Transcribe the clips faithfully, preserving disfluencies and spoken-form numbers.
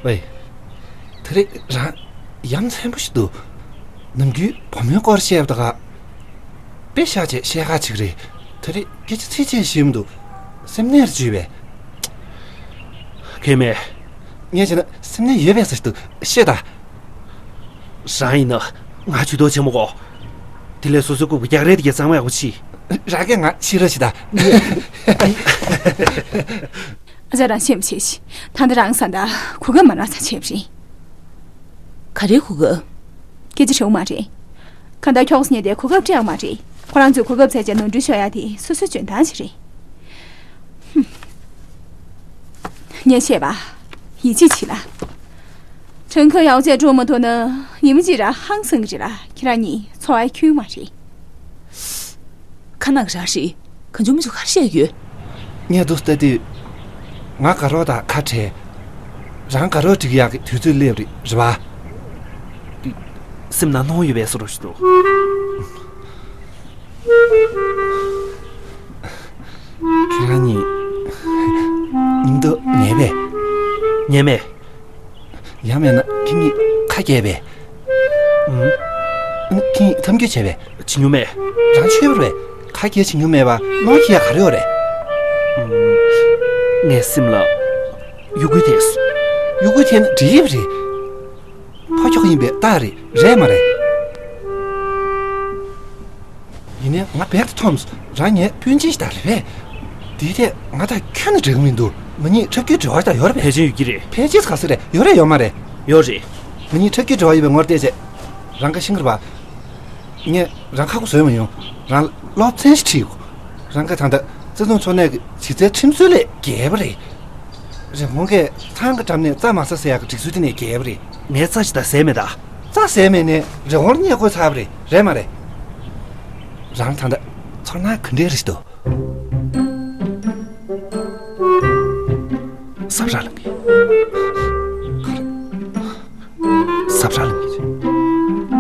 ཝེ། དེ་རིང་རང་ཡ་མཚན་པོ་ཞིག་འདུག་ནམ་རྒྱུན་བུ་མོའི་སྐོར་བཤད་པ་དང་། དཔེ་བཞག་བྱས་བཤད་ཁ་ཅིག་རེད། དེ་རིང་སྐད་ཆ་ཚིག་གཅིག་བཤད་མི་འདུག་སེམས་ནད་རེ་བྱུང་བས། གལ་མེད། ངས་བྱས་ན་སེམས་ནད་ཡོད་པའི་བཟོ་ཞིག་འདུག་ཤོད་ད། རང་ཡིན་ན་ང་ཇུས་གཏོགས་བྱེད་མི་དགོས། དེ་ལས་སོ་སོའི་རྐུབ་ཀྱི་རྒྱག་རེས་དེ་གྱད་གཙང་མ་ཡག་པོ་བྱེད། རང་གིས་ང་ཤི་རོགས་བྱེད་ད། ཨ་ཅག་རང་ཤེས་མི་ཤེས་ཤི། ད་ལྟ་རང་ས་ད་གོ་སྐབས་མ་ལག་ཚ་ཆེ་བ་རེད། ག་རེའི་གོ་སྐབས། སྐད་ཆ་ཧྲིལ་པོ་མ་རེད། གང་ལྟར་ཁྱོགས་སུ་ཉལ་ཏེ་གོ་སྐབས་སྤྲད་ཡག་མ་རེད། ཁོ་རང་ཚོས་གོ་སྐབས་བཙལ་བྱས་ནོར་འཁྲུལ་ཤོར་ཡག་དེ་སོ་སོའི་འཇོན་ཐང་ཞིག་རེད། ངས་བཤད་པ། ཡིད་ཆེས་བྱེད་ལ། ཁྲང་ཁོ་ཡག་བྱས་འགྲོ་མ་ཐུབ་ན་ཉི་མ་གཅིག་ར་ཧང་སང་གི་རེད་ལ། ཁྱེད་རང་གཉིས་འཚོ་བའི་ཁྱོན་མ་རེད། ཁ་ནག་རང་རེད། གང་བྱུང་མི་བྱུང་ག་རེ་བཤད་ཡོད། ངས་འདུག་ལྟ་དུས། ང་དགའ་རོགས་དང་ཁ་བྲལ། རང་དགའ་རོགས་སྒྲིག་ཡག་གི་དུས་ཚོད་སླེབས་རེད། རེད་པ། སེམས་ནང་གནོང་ཡོད་པའི་བཟོ་འདྲ་ཞིག་འདུག་ཁྱེད་རང་གཉིས། སྙིང་སྟོབས་ཉེས་པས། ཉེས་མེད། ཡང་མེད་ན་ཁྱེད་གཉིས་ཁ་གྱེས་པས། ཨུམ། ཨ་ནི་ཁྱེད་གཉིས་འཐམ་འཁྱུད་བྱས་པས། བྱེད་མྱོང་མེད། རང་ཆོས་པ་རེད། ཁ་གྱེས་བྱེད་མྱོང་མེད་པ་གནོད་སྐྱེལ་ཡག་ག་རེ་ཡོད་རེད། ཨུམ། ངའི་སེམས་ལ་གཡོ་འགུལ་ཐེབས་སོང་། གཡོ་འགུལ་ཐེབས་ན་འགྲིག་གི་རེད། ཕོ་ཁྱོ་ག་ཡིན་པའི་རྟགས་རེད། རེད་མ་རེད། ཡིན་ནའི་ང་རྦད་དེ་འཐོམས་སོང་། རང་ངའི་སྤུན་མཆེད་ཞིག་ད་རེད་པས། དེའི་ཐད་ང་དང་ཁྱོན་ནས་འགྲིག་གི་མི་འདུག་ང་གཉིས་འཁྲབ་རྒྱུའི་འབྲེལ་བ་ཞིག་ད་ཡོད་རེད་པས། ཕལ་ཆེར་ཡོད་ཀྱི་རེད། ཕལ་ཆེར་ག་ཚོད་རེད། ཡོད་རེད་ཡོད་མ་རེད། ཡོད་རེད། ང་གཉིས་འཁྲབ་རྒྱུའི་འབྲེལ་བ་ཡོད་པའི་ངོར་བལྟས་བྱས། རང་ག་ཤིང་གི་རེད་པ། ངས་རང་ཁ་ཁོ་བཟོས་མ་ཡོང་། རང་སློབ་ཚན་ཞིག་ཁྲིད་དགོས། རང་ག་ད་ལྟ་བཙན་བཟུང་ཚོགས་གནས་ཀྱི་གཞི་རྩའི་ཁྲིམས་སྲོལ་ལས་འགལ་བ་རེད། རི་བོང་གིས་ཚང་གི་འགྲམ་ནས་རྩྭ་མ་ཟ་ཟེར་ཡག་གི་སྒྲིག་སྲོལ་དེ་ནས་འགལ་བ་རེད། ངས་རྩྭ་ཞིག་ད་ཟས་མེད་ད། རྩྭ་ཟས་མེད་ནས་རི་བོང་རྙེད་དགོས་ཚར་བ་རེད། རེད་མ་རེད། རང་ད་ལྟ་ཚོར་སྣང་ག་འདྲས་རེད་ཤི་འདུག་ཟབ་ར་ལངས་གི། ག་རེ། ཟབ་ར་ལངས་གི་རེད།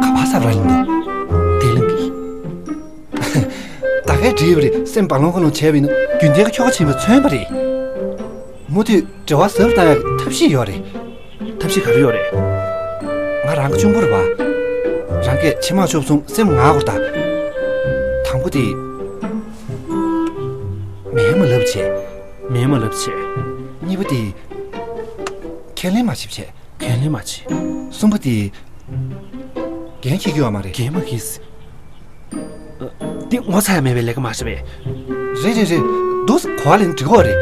ག་པར་ཟབ་ར་ལངས་འདུག་དེ་ལངས་གི། ད་གས་འགྲིག་པ་རེད། སེམས་བག་ལོང་ཁ་ལོང་བྱས་པ་ཡིན་ན་རྒྱུན་ལྡན་གྱི་ཁྱོ་ག་ཆེན་པོ་མཚོན་པ་རེད། མུ་མཐུད་འབྲེལ་བ་ཟབ་བཏང་ཡག་གི་ཐབས་ཤེས་ཡོད་རེད། ཐབས་ཤེས་ག་རེ་ཡོད་རེད། ང་རང་གི་གཅུང་པོ་རེད་པ། རང་གིས་ཕྱི་མ་ཆོབ་སོང་སེམས་ངར་དགོས་ད། དང་པོ་དེ། མེད་མ་ལབ་བྱས། མེད་མ་ལབ་བྱས། གཉིས་པ་དེ། ཁས་ལེན་མ་བྱེད་བྱས། ཁས་ལེན་མ་བྱེད། གསུམ་པ་དེ། འགན་འཁྱེར་རྒྱུ་ཡོད་མ་རེད། འགན་མ་འཁྱེར། འདི་ངོ་ཚ་ཡ་མེད་པའི་ལས་ཀ་མ་རེད་པས། རེད་རེད་རེད། འདུག་སེ་གོ་བ་ལེན་འགྲིག་གོ་རེད།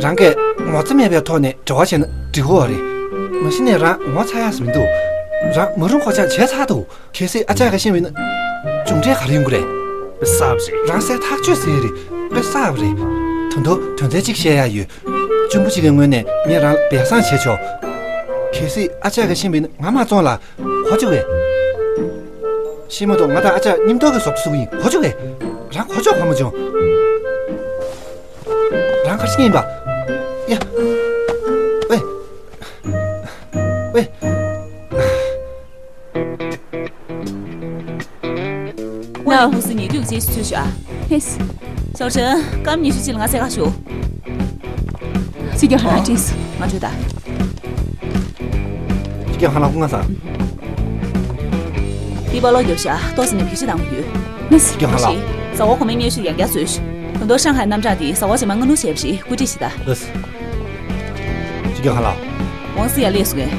རང་གིས་ངོ་ཚ་མེད་པའི་ཐོག་ནས་འབྲེལ་བ་བྱས་ན་འགྲིག་གོ་རེད། མ་གཞི་ནས་རང་ངོ་ཚ་ཡ་མི་འདུག་རང་མ་རུང་གོ་ཆ་བྱས་ཚར་འདུག་གལ་སྲིད་ཨ་ཅག་ག་ཤེས་པ་ཡིན་ན། མཇུག་འབྲས་ག་རེ་ཡོང་གི་རེད། དཔེ་གསར་པ་རེད། རང་སེམས་ཐག་ཆོད་ཟེར་རེད། དཔེ་གསར་པ་རེད། ད་དུང་དོན་ཚན་གཅིག་བཤད་ཡ་ཡོད། གཅུང་པོ་གཅིག་གི་ངོས་ནས་ངས་རང་ལ་སྦས་གསང་བྱས་ཆོག་གལ་སྲིད་ཨ་ཅག་ག་ཤེས་པ་ཡིན་ན་ང་མ་བཙོང་ལ། གོ་བཅུག་གས། ཤེས་མ་གཏོགས་ང་དང་ཨ་ཅག་མཉམ་དུ་གི་ཟོག་ཏུ་ཟུག་གི་ཡིན། གོ་བཅུག་གས། རང་གོ་ཆོག་གོ་མ་བྱུང་། རང་ག་རེ་བྱེད་ཀྱི་ཡིན་པ། ཡ། ཝེ། ཝེ། ཝེ། ཧུ་སི་ཉེ་དུས་རྗེས་སུ་ཚུད་ཤག་ཧེས། ཞའོ་ཧྲན། སྐར་མ་ཉི་ཤུ་ཅིག་ལ་ང་ཚད་ཁ་ཤོག་ཅི་རྒྱུ་ཧ་ལ་ཨོ། ཏིས། ང་འགྲོ་ད། ཅི་རྒྱུ་ཧ་ལ་ཧུ་ང་ས། འདི་པ་ལོ་རྒྱབ་ཤག་ཏོག་ཙམ་ནས་བེད་སྤྱོད་བཏང་གི་ཡོད། ལགས། ཅི་རྒྱུ་ཧ་ལ། ཟ་འོག་གོང་མའི་སྙན་ཞུ་ཡང་བསྐྱར་བཟོས་ཤག་ད་དུང་ཧྲང་ཧའེ་རྣམ་གྲངས་དེ་ཟ་འོག་རྗེས་མ་སྔ་སྣུར་བྱས་པ་རེད། བཀོད་སྒྲིག་བྱེད་ད། ལགས། ཅི་རྒྱུ་ཧ་ལ། ཝང་སི་ཡ་སླེབས་སོང་ངས།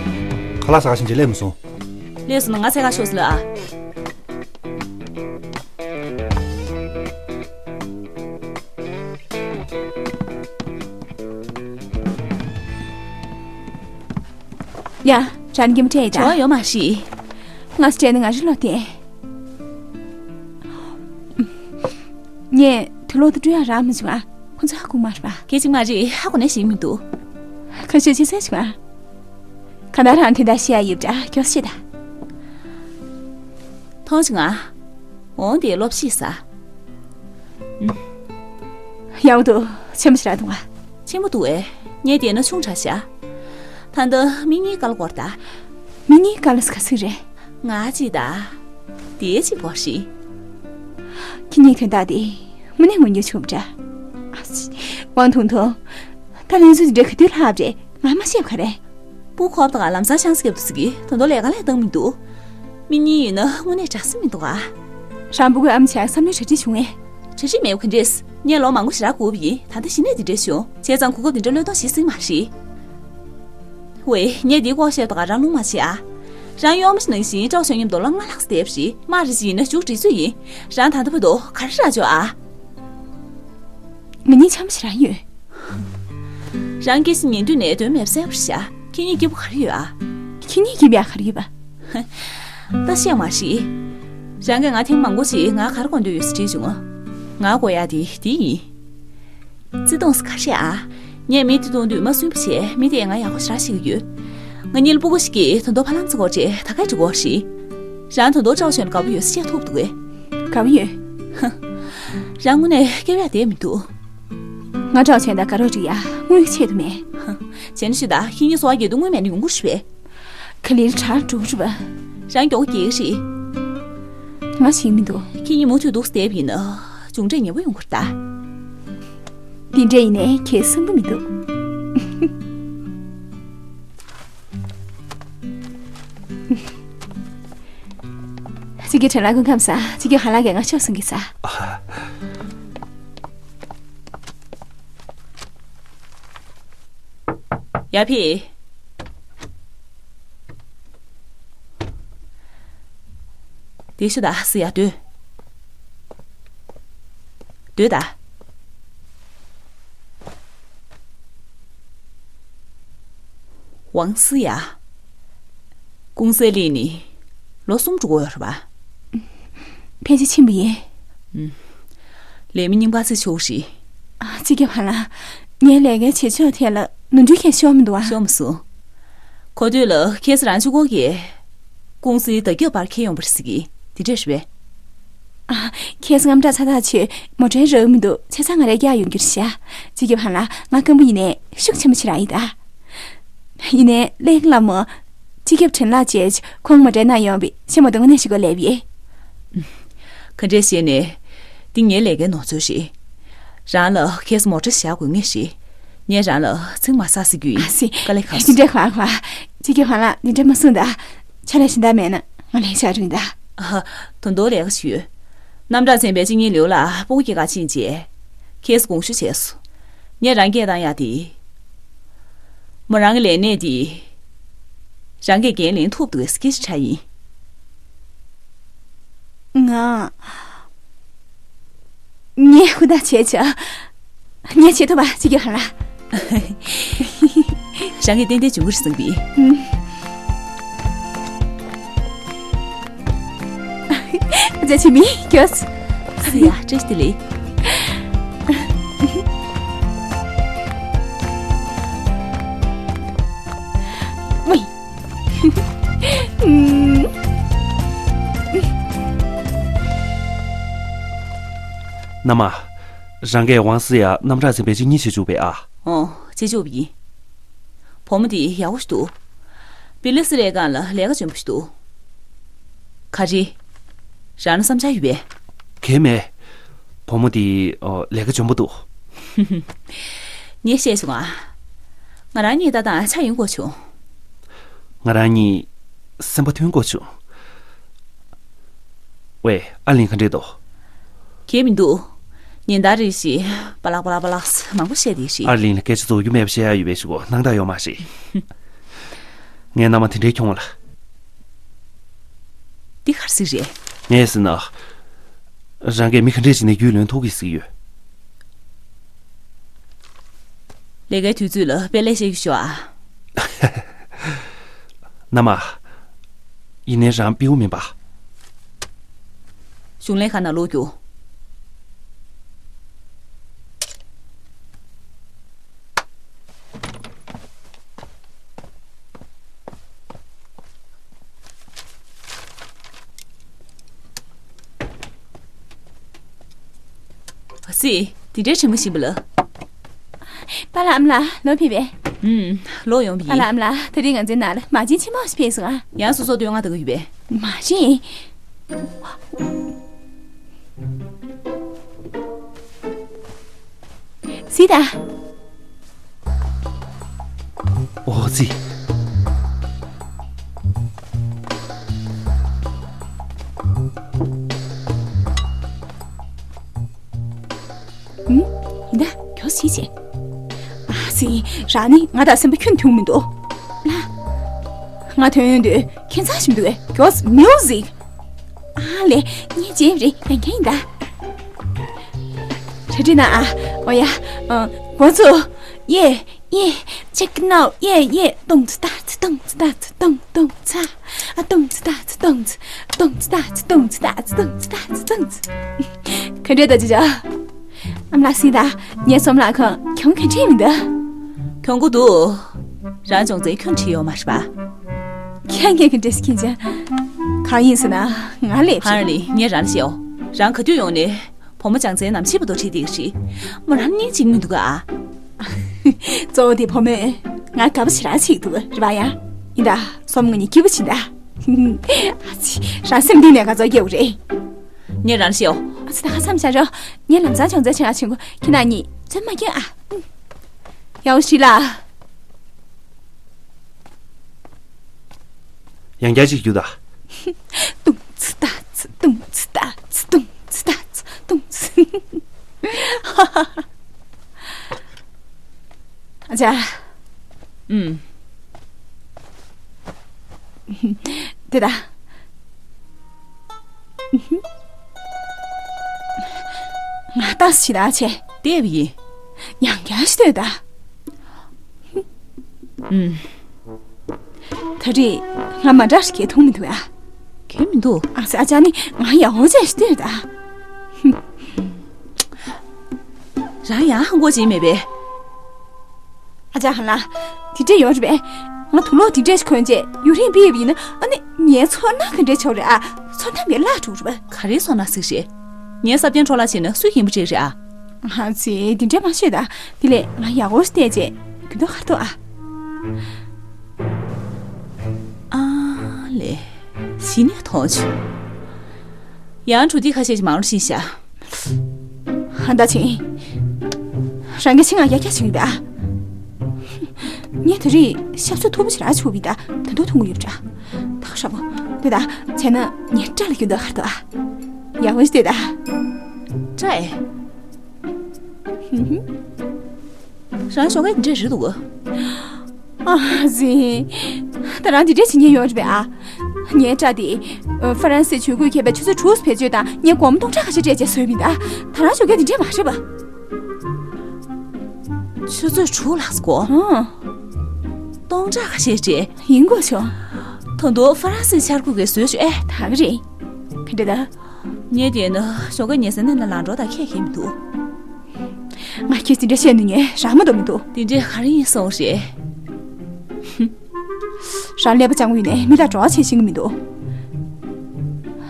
ཁ་ལག་ཟ་ག་ཕྱིན་རྗེས་སླེབས་མ་སོང་། སླེབས་སོང་ན་ང་ཚད་ཁ་ཤོག་ཟེར་ལ་ཨ། ཡ། རང་གི་མི་སྤྲད་ཡ་ད། བྲེལ་བ་ཡོད་མ་རེད། ང་སྤྲད་ན་ང་རི་ལོ་བསྟན། ངས་དུག་ལོག་དེ་སྤྲོད་ཡ་རག་མི་བྱུང་ཨ། ཁོ་ཚོ་ཧ་གོ་མ་རེད་པ། སྐད་ཅིག་མ་རེད་ཧ་གོ་ནས་ཞིག་མི་འདུག་ཁ་ཤས་ཆེ་ཚད་བྱུང་ཨ། ག་ད་རང་དེ་འདྲ་བཤད་ཡ་ཡོད་པ་འདྲ་མགྱོགས་བཤད་ད། མཐོང་བྱུང་ཨ། འོང་དེ་སློབ་ཤེས་ས། ཡག་པོ་འདུག་ཆེན་པོ་ཞིག་རག་འདུག་ཨ། ཆེན་པོ་འདུག་ཨེ། ངས་བལྟས་ན་ཆུང་དྲགས་ཤག་ད་ལྟ་མི་གཉིས་སྐལ་སྐོར་ད། མི་གཉིས་སྐལ་ཟེར་ག་ཟིག་རེད། ང་གཅིག་ད། དེ་གཅིག་སྐོར་ཞིག་ཁྱེད་གཉིས་དོན་དག་དེ་དངོས་གནས་ངོ་འགྱུར་བྱུང་བ་འདྲ། ཝང་ཐུང་ཐུང་། ད་ལན་ཚུལ་འདི་འདྲ་ག་དུས་ལྷག་པ་རེད། ང་མ་ཤེས་པ་ག་རེ། སྤུ་གུ་ཁོབ་དང་ལམ་སང་ཤང་སི་རྒྱབ་ཏུ་ཟིག་གི་དོན་དོ་ལས་ཀ་ལས་བཏང་མི་འདུག་མི་གཉིས་ཡིན་ན་དངོས་གནས་དྲག་ས་མི་འདུག་ཨ། རང་སྤུ་གུའི་ཨམ་ཆག་བསམ་བློའི་གྲ་སྒྲིག་བྱུང་ངས། གྲ་སྒྲིག་མེད་པ་ག་འདྲས། ངས་ལོ་མང་པོ་ཞིག་རག་དགོས་པ་ཡིན། ད་ལྟ་གཞི་ནས་འདི་འདྲས་བྱུང་། བྱས་ཙང་གོ་སྐབས་འདི་འདྲ་བློས་གཏོང་བྱེད་སྲིད་མ་རེད། ཝེ། ངས་འདི་ལྐོག་བཤད་དང་རང་རླུང་མ་བྱེད་ཨ། རང་གཡོག་མོ་ནང་བཞིན་ཀྲོག་ཤོད་མཉམ་དུ་ལང་ལ་ལྷག་བསྡད་པ་རེད། མ་རེད་ཅི་ཡིན་ན་མཇུག་སྒྲིལ་ཚོད་ཡིན། རང་ད་ལྟ་བར་དུ་ག་རེ་རག་ཆོག་ཨ། ང་གཉིས་འཆམ་ཞེ་དྲག་ཡོད། རང་སྐྱེ་ས་ཉེ་དུས་ནས་དོན་མེད་པ་གསལ་པོར་བཞག་ཁྱེད་གཉིས་སྐྱིད་པོ་ག་རེ་ཡོད་ཨ། ཁྱེད་གཉིས་སྐྱིད་པ་ཡག་ག་རེ་ཡོད་པ། ད་བཤད་མ་ཤེས། རང་གིས་ང་ཐེངས་མང་པོ་ཞིག་ང་ག་རེ་དགོས་འདོད་ཡོད་ཟེར་དྲིས་བྱུང་། ང་དགོས་ཡག་དེ་འདི་ཡིན། བརྩེ་དུང་ཟེར་ག་རེ་ཨ། ངས་མི་དེ་མཐོང་དུས་མ་སུན་པོ་བྱས། མི་དེས་ང་ཡག་པོ་ཞེ་དྲག་ཤེས་ཀྱི་ཡོད། ང་གཉིས་ལ་སྤུ་གུ་ཞིག་གིས་དོན་དོ་ཕ་ལམ་ཚ་སྐོར་བྱས་ད་ག་འགྲིག་གོ་རེད། རང་དོན་དོ་ཀྲོག་ཤོད་ན་དགའ་པོ་ཡོད་ཟེར་བཤད་ཐུབ་འདུག་གས། དགའ་པོ་ཡོད། རང་དངོས་གནས་སྐྱོ་བ་བསྡད་མི་འདུག་ང་ཀྲོག་ཤོད་ན་དགའ་རོགས་འགྲིག་ཡ་དངུལ་ཆེད་དུ་མེད། བྱས་ན་ཤི་ད་ཁྱེད་གཉིས་སོ་བ་རྒྱལ་དུ་དངུལ་མེད་ན་ཡོང་གི་རེད་པས། ག་ལེར་གྲར་འགྲོ་གི་རེད་པ། རང་མགྱོགས་པོ་སྐྱེལ་གི་རེད། ང་ཤེས་མི་འདུག་ཁྱེད་གཉིས་མུ་མཐུད་འདུག་སེ་བསྡད་པ་ཡིན་ན་གྱོང་ཁྲལ་ཉེ་པོ་ཡོང་གི་རེད་ད། འདི་འདྲ་ཡིན་ནའི་ཁྱེད་བསམ་གི་མི་འདུག་ཅི་གི་དྲན་ལ་སྐུ་ཁམས་བཟང་། ཅི་གི་ཧ་ལ་གི་ང་ཤོག་གསུང་གི་ས། ཡ་ཕི། དེ་ཤུ་ད་སི་ཡ་སྡོད། སྡོད་ད། ཝང་སི་ཡ། ཀུང་སི་ལས་ནི་ལོ་གསུམ་འགྲོ་གི་ཡོད་རེད་པ། ཕལ་ཆེར་ཕྱིན་པ་ཡིན། ལས་མི་རྙིང་པ་ཚེ་ཆོག་རེད། ཨ་ཙི་གི་ཧ་ལ། ངའི་ལས་ཀའི་བྱེད་ཕྱོགས་ཐད་ལ་ནོར་འཁྲུལ་གང་ཤོར་མི་འདུག་ཨ། ཤོར་མ་སོང་། གོ་ཐོས་ལ་ཁེ་སི་རང་ཆུ་ཀོ་གི་ཀུང་སིའི་བརྡ་ཁྱབ་པར་འཁྱེར་ཡོང་པ་རེད་ཟེར་གི། དེ་འདྲ་རེད་པས། ཨ། ཁེ་སི་དངངས་སྐྲག་ཚ་ཐག་ཆོད། མོ་ཊའི་རག་མི་འདུག་བྱས་ཙང་ང་རང་རྒྱག་ཡོང་རྒྱུ་རེད་ཤག་ཅི་གི་ཧ་ལ། ང་སྐམ་པོ་ཡིན་ནའི་ཤུགས་ཆེན་པོ་ཞིག་རག་ཡིན་ད། ཡིན་ནའི་གླེང་ལ་མོ། སྤྱི་ཁྱབ་ཁྲིན་ལགས་བཅས་ཁོང་མ་དྲན་ན་ཡོང་བའི་ཆེ་མོ་དང་ནས་ཞིག་གོ་ལེབ་ཡེ། ག་འདྲས་བཤད་ནས། འདི་ངའི་ལས་ཀའི་ནོར་འཛོལ་རེད། རང་ལ་ཁེ་སི་མོ་ཊ་བཞག་དགོས་ངེས་རེད། ངས་རང་ལ་ཚིག་མ་ཟ་ཟེར་རྒྱུ་ཡིན། ཨ་སི། དཀའ་ལས་ཁག་སོང་། འདི་འདྲས་ཧ་ཧ། སྤྱི་ཁྱབ་ཧ་ལ་འདི་འདྲས་མ་གསུང་ད། ཆ་ལས་ཤིན་ད་མེད་ན་ང་ལས་བྱ་རུང་ད། ཨ། དོན་དོ་ལས་ཀ་ཞུ། རྣམ་གྲངས་ཚན་པའི་སྤྱི་གཉེར་ལེའུ་ལ་སྤུ་གུ་སྐྱེ་ག་ཕྱིན་རྗེས། ཁེ་སི་དགོངས་ཞུ་བྱས་སོང་། ངས་རང་སྐད་བཏང་ཡག་དེ། མོ་རང་གི་ལས་གནས་དེ། རང་གིས་འགན་ལེན་ཐུབ་འདུག་གས་སྐད་ཆ་ཡིན། ང་། ངས་ཧུར་ཐག་བྱས་ཆོག་ངས་བྱེད་ཐུབ་པ་ཅིག་ཡོད་ཧ་ལ། རང་གིས་ཏན་ཏན་འཇུག་གི་རེད་བསམ་གི། ཨུམ། རྒྱ་ཆེ་མི་སྐྱོ། སི་ཡ་བཀྲ་ཤིས་བདེ་ལེགས། ཝེ། ཨུམ། མནའ་མ། རང་གིས་ཝང་སི་ཡ་རྣམ་གྲངས་ཚན་པའི་སྤྱི་གཉེར་བྱེད་བཅུག་པས་ཨ། ཨོ། བྱེད་བཅུག་པ་ཡིན། བུ་མོ་འདི་ཡག་པོ་ཞིག་འདུག་བི་ལི་སི་རེ་སྒང་ལ་ལས་ཀ་འཇོན་པོ་ཞིག་འདུག་ག་རེ། རང་ལ་བསམ་འཆར་ཡོད་པས། གང་ཡང་མེད། བུ་མོ་འདི་ཨོ་ལས་ཀ་འཇོན་པོ་འདུག་ངས་བཤད་བྱུང་ང་། ང་རང་གཉིས་ལྟ་སྟངས་ཆ་ཡིན་གོ་བྱུང་། ང་རང་གཉིས་སེམས་པ་མཐུན་གོ་བྱུང་། ཝེ། ཨར་ལིན་ག་འདྲས་འདུག་གང་ཡང་མི་འདུག་ཉིན་ལྟར་རེ་བཞིན་པ་ལག་པ་ལག་པ་ལག་མང་པོ་བཤད་བསྡད་ཤག་ཨར་ལིན་ལ་སྐད་ཆ་རྫོགས་རྒྱུ་མེད་པ་བཤད་ཡག་ཡོད་པའི་ཞུ་གོ་སྣང་དག་ཡོད་མ་རེད། ངའི་མནའ་མ་དེ་འདྲའི་གྱོང་ལ། འདི་ག་རེ་ཟེར་རེད། ངས་ཟེར་ན། རང་གིས་མི་ག་འདྲས་བྱས་ནས་རྒྱུས་ལོན་ཐུབ་ཀྱི་ཟེར་གྱི་ཡོད། ལས་ཀའི་དུས་ཚོད་ལ་དཔེ་ལེགས་བཤད་རྒྱུ་ཞུ་ཨ། མནའ་མ། ཡིན་ནའི་རང་སྤྲེའུ་མིན་པ། གཞུང་ལས་ཁང་ནང་ལོག་རྒྱུགས། ཨ་སི། འདི་འདྲའི་དྲི་མ་ཞིམ་པ་ལ། པཱ་ལགས་ཨ་མ་ལགས་ལོག་ཕེབས་པས། ཨུམ། ལོག་ཡོང་བ་ཡིན། པཱ་ལགས་ཨ་མ་ལགས་ད་རེས་ང་ཚོའི་ནང་ལ་མ་བྱན་ཆེན་མོ་ཞིག་ཕེབས་སོང་ཨ། ཡང་སོ་སོ་བསྟོད་བསྔགས་གཏོང་གི་ཡོད་པས། མ་བྱན། སི་ད། ཨོ་ཙི། རང་ནི་ང་དང་སེམས་པ་ཁྱོན་མཐུན་མི་འདུག་ལ། ང་ཐོན་ཡོང་དུས་ཁྱད་མཚར་ཞིག་འདུག་གས། གྱོགས་མིའུ་ཟིག་ཨ་ལས། ངས་བརྗེད་རེད། ཡང་ཁྱེད་ཡིན་ད། གྲ་སྒྲིག་གནང་ཨ། འོ་ཡ། ཨ། འགོ་ཚུགས། ཡེ། ཡེ། Check it out. Yeah, yeah. ཏོང་ཙི་ཏ་ཙི། ཏོང་ཙི་ཏ་ཙི། ཏོང་ཏོང་ཙ། ཨ། ཏོང་ཙི་ཏ་ཙི། ཏོང་ཙི། ཏོང་ཙི་ཏ་ཙི། ཏོང་ཙི་ཏ་ཙི། ཏོང་ཙི་ཏ་ཙི། ཏོང་ཙི། ག་འདྲས་འདུག་ཅི་ཅོ། ཨ་མ་ལགས་སྲིད་ད། ངའི་ཚོམ་ལག་ཁང་གྱོང་ག་འདྲས་མི་འདུག་གྱོང་པོ་འདུག་རང་སྦྱོང་ཚན་ཁྱོན་ཁྲིད་ཡོད་མ་རེད་པ། ཁྱེད་ངས་ག་འདྲས་ཁྱེད་ཅག་གང་ཡིན་ཟེར་ན། ང་ལས་ཧ་ལི། ངས་རང་ལ་བཤད་འོ། རང་ག་དུས་ཡོང་ནས་བུ་མོ་སྦྱོང་ཚན་ནམ་ཕྱིན་པ་དོ་ཁྲིད་དེ་ཞིག་མོ་རང་སྙིང་རྗེ་མི་འདུག་ག་ཨ། གཙོ་བོ་དེ་བུ་མོས་ང་དགའ་པོ་ཞེ་དྲག་བྱེད་ཀྱི་འདུག་རེད་པ། ཡ། ཡིན་ད། སོམ་ང་གཉིས་སྐྱིད་པོ་བྱེད་ད། ཨ་ཙི། རང་སེམས་གཏིང་ནས་དགའ་ཚོར་སྐྱེ་བོ་རེད། ངས་རང་ལ་བཤད་འོ། ཨ་ཙི། ད་ཧ་ཙམ་བྱ་རོགས། ངས་ལམ་སང་སྦྱོང་ཚན་ཆེད་ང་ཆེན་པོ་ཁྱེད་རྣམ་གཉིས་ཚོད་མ་སྐྱོན་ཨ། ཡག་པོ་ཞིག་ལ། ཡང་བསྐྱར་ཅིག་རྒྱུགས་དང་། ཏུང་ཙི་ཏ་ཙི། ཏུང་ཙི་ཏ་ཙི། ཏུང་ཙི་ཏ་ཙི། ཏུང་ཙི། ཨ་ཅག་ཨུམ། དེ་ད། ང་ཏང་སི་ཞིག་ད་ཆེ། བལྟས་པ་ཡིན། ཡང་བསྐྱར་ཞིག་ལྟོས་ད། ཨུམ། ད་རེས་ང་མ་འདྲ་ཞིག་གས་མཐོང་མི་འདུག་ཡ། གས་མི་འདུག་ཨ་ཙི། ཨ་ཅག་ནི་ང་ཡག་པོ་བྱས་ཤིག་ལྟོས་ད། རང་ཡང་ཧང་གོ་བྱེད་མེད་པས། ཨ་ཅག་ཧ་ལ། དེ་འདྲས་ཡོད་རེད་པས། ང་དུག་ལོག་དེ་འདྲས་ཤིག་གོན་བྱས་ཡུན་རིང་ཕེབས་པ་ཡིན་ན། ཨ་ནི་ངའི་ཚོར་སྣང་ག་འདྲས་ཆགས་རེད་ཨ། ཚོར་སྣང་མེད་བརླག་འགྲོ་རེད་པ། ག་རེ་ཚོར་སྣང་ཟིག་རེད། ངའི་ས་བརྐྱང་འཕྲོ་བརླག་བྱས་ན་སུས་མཁྱེན་པ་བྱེད་རེད་ཨ། ཨ་ཙི། དེ་འདྲས་མ་བཤད་ད། དེ་ལས་ང་ཡག་པོ་ཞིག་བལྟས་བྱས་རྒྱུན་དུ་ཁར་ཐོག་ཨ། ཨ་ལས། གཞི་ནས་མཐོང་བྱུང་། ཡང་དྲུག་ཐིག་ཁ་ཤས་ཀྱི་མང་རུ་ཕྱིན་ཤག་ཧན་ད་ཆིང་། རང་གི་ཆིང་ང་ཡ་ཁྱ་ཆིང་ད། ངས་དེ་རིང་ཤ་ཚོད་མཐུག་པོ་ཞེ་དྲག་བྱུག་པའི་ད་ད་དུང་འཐུང་གི་ཡོད་པ་འདྲ། ད་ཁ་ཧྲ་པོ། དེ་ད་བྱས་ན་ངའི་སྐྲ་ལ་རྒྱུན་དུ་ཁར་ཐོག་ཨ། ཡག་པོ་ཞིག་ལྟོས་ད། སྐྲ་ཨེ། ཧུམ་ཧུམ། རང་ཞོགས་ཀས་འདི་འདྲས་རེད་འདུག་ཨ་ཙི། ད་རང་འདི་འདྲས་བྱེད་ཉེན་ཡོད་རེད་པས་ཨ། ངའི་སྐྲ་དེ། ཨ། ཧྥ་རན་སིའི་ཇུས་འགོད་མཁས་པས་ཆུ་ཚོད་དྲུག་བེད་སྤྱོད་དང་ངས་སྒོར་མོ་སྟོང་ཕྲག་ཁ་ཤས་སྤྲད་བྱས་བཟོས་པ་ཡིན་ད། ད་རང་ཞོགས་ཀས་འདི་འདྲས་མ་རེད་པ། ཆུ་ཚོད་དྲུག་ལྷག་སྒོར། ཨང་། སྟོང་ཕྲག་ཁ་ཤས་སྤྲད། ཡིན་དགོས་བྱུང་། ད་དུང་ཧྥ་རན་སིའི་འཆར་སྒོ་གས་བཟོས་བྱས། ད་ག་རེད། ག་འདྲ་ད། ངས་བལྟས་ན་ཞོགས་ཀས་ཉལ་སའི་སྣེ་ལ་ལངས་འགྲོ་དང་ཁྱད་ཁྱད་མི་འདུག་ང་ཁྱེད་ཅི་འདྲ་བཤད་ནུས་ཉན་རག་མ་གཏོགས་མི་འདུག་དེ་འདྲས་ག་རེ་ཡིན་སོང་རེད། རང་ཀླད་པ་སྤྱང་པོ་ཡིན་ནའི་མི་ལ་བྲོ་བ་བྱེད་ཤེས་ཀྱི་མི་འདུག་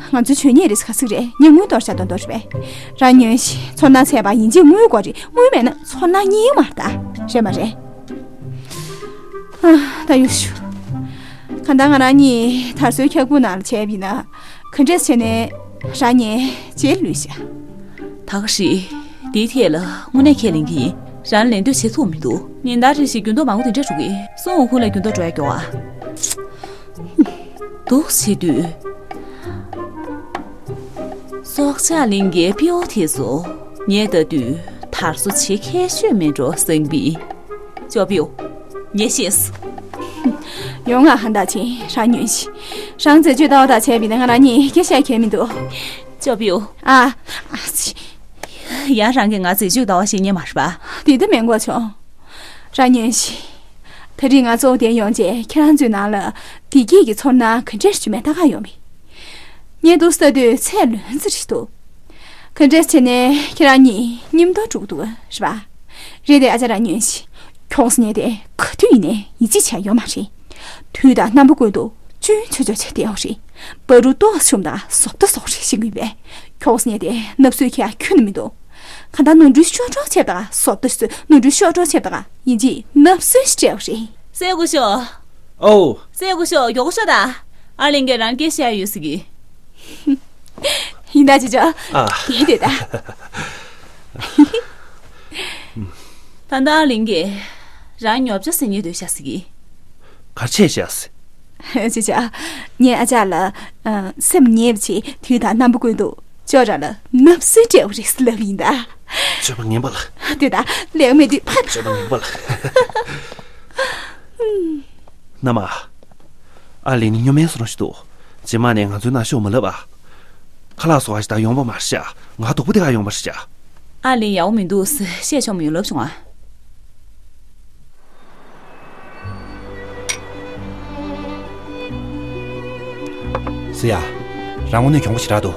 ང་ཚོའི་ཆོས་ཉིད་རེད་ཟེར་ག་ཟིག་རེད། ངས་དངུལ་གཏོར་བྱ་དོན་དོར་རེད་པས། རང་ཉོན་ཞིག་ཚོར་སྣང་ཚད་པ་ཡིན་གཅིག་དངུལ་དགོས་རེད། དངུལ་མེད་ན་ཚོར་སྣང་རྙེད་མ་རེད་ད། རེད་མ་རེད། ཨ། ད་ཡོད་ཤུ། གང་ལྟར་ང་རང་གཉིས་དར་སྲོལ་འཁྱག་པོ་ནང་ལ་བྱས་པ་ཡིན་ན། ག་འདྲས་བྱས་ནས་རང་ཉིད་རྗེས་ལུས་ཤག་ད་ག་རེད། འདིའི་ཐད་ལ་དངོས་གནས་ཁས་ལེན་གྱི་ཡིན། རང་ལན་འདེབས་བྱེད་ཐུབ་མི་འདུག་ཉིན་ལྟར་རེ་བཞིན་འགྱུར་ལྡོག་མང་པོ་དེ་འདྲ་འགྲོ་གི། སུན་ཧུ་ཁུང་ལ་འགྱུར་ལྡོག་འགྲོ་ཡ་མགྱོགས་ཨ། འདུག་བྱེད་དུས། སྲོག་ཆགས་གླིང་གའི་སྤྲེའུ་དེ་ཚོ་ངས་ལྟ་དུས་དར་སོ་བྱེད་མཁས་ཤོས་མེད་འགྲོ་བསམ་གི། ཅོ་པིའུ། ངས་ཤེས། ཡོང་ང་ཧན་ད་ཆིང་། རང་ཉོན་ཞིག་རང་རྩད་གཅོད་ལྟ་བ་དང་བྱས་པ་ཡིན་ན་ང་རང་གཉིས་སྐད་ཆ་བཤད་མཁན་མི་འདུག་ཅོ་པིའུ། ཨ། ཨ་ཙི། ཡང་རང་གིས་ང་རྩད་གཅོད་ལྟ་བ་བཤད་མཁན་མ་རེད་པ། དེ་ལྟ་མིན་དགོས་བྱུང་། རང་ཉོན་ཞིག་ད་རེས་ང་གཙོ་བོ་དེ་ཡོང་རྗེས་ཁྱེད་རང་ཚོའི་ནང་ལ་བདེ་སྐྱིད་ཀྱི་ཚོར་སྣང་ག་འདྲས་བྱུང་མེད་ལྟ་ག་ཡོང་མི། ངས་འདུག་ལྟ་དུས་ཚད་ལོན་ཙི་རེད་འདུག་ག་འདྲས་བྱས་ནས་ཁྱེད་རང་གཉིས་མཉམ་དུ་འགྲོ་གི་འདུག་རེད་པ། རེད་དེ། ཨ་ཅག་རང་ཉོན་ཞིག་ཁྱོངས་ནས་དེ་ག་དུས་ཡིན་ནའི་ཡིད་ཆེས་བྱས་ཡོད་མ་རེད། དུས་དང་རྣམ་པ་ཀུན་ཏུ་ཅུང་ཆོས་ཆོས་བྱས་བསྡད་ཡོད་རེད། བ་རུ་ལྟོ་ཤོམ་དང་བཟོ་ལྟ་བཟོ་རེད་ཤིང་གི་བས། ཁྱོངས་ནས་དེ་ནབ་སུས་ཁྱེད་ཁྱོན་ནས་མི་འདུག་གང་ལྟར་ནོར་འཁྲུལ་ཤོར་འགྲོ་ཆེབ་དང་བཟོ་ལྟ་ཤོར་ནོར་འཁྲུལ་ཤོར་འགྲོ་ཆེབ་དང་ཡིན་གཅིག་ནབ་སུས་སྤྲད་པ་རེད། སེ་གོ་ཤོ། ཨོ། སེ་གོ་ཤོ། མགྱོགས་ཤོ་ད། ཨ་ལིང་གིས་རང་སྐད་བཤད་ཡོད་ཟེར་གི། ཡིན་ད་ཅི་ཅོ། ཨ། དེ་དེ་ད། ད་ལྟ་ཨ་ལིང་གིས་རང་ཉོབ་ཆ་ཟིན་ཉེ་སྡོད་ཤག་ཟེར་གི། གར་ཆད་བྱས་ཟེར། ཅི་ཅོ། ངས་ཨ་ཅག་ལ། ཨ། སེམས་ཉེ་བ་ཆེ་དུས་དང་རྣམ་པ་ཀུན་ཏུ། ཅོག་ར་ལ་ནབ་སེ་སྤྲད་པ་རེད་ལབ་ཡིན་ད། སྤྱོད་པ་ངན་པ་ལ། དེ་ད་ལེགས་མེད་དུས་ཕར། སྤྱོད་པ་ངན་པ་ལ། ན་མ། ཨ་ལི་ནི་སྨྱོ་མའི་སོ་རང་ཞིག་འདུག་རྗེས་མ་ནས་ང་ཚོའི་ནང་ཤོག་མ་ལབ་ཨ། ཁ་ལག་བཟོ་བ་ཞིག་ད་ཡོང་བ་མ་རེད་ཤག་ང་དོག་པོ་དེ་ག་ཡོང་བ་རེད་ཤག་ཨ་ལི་ཡག་པོ་མི་འདུག་ཟེར་བཤད་ཆོག་མི་ཡོང་ལབ་བྱུང་ཨ། ཟེར་ཡ། རང་དངོས་གནས་གྱོང་པོ་ཞེ་དྲག་འདུག་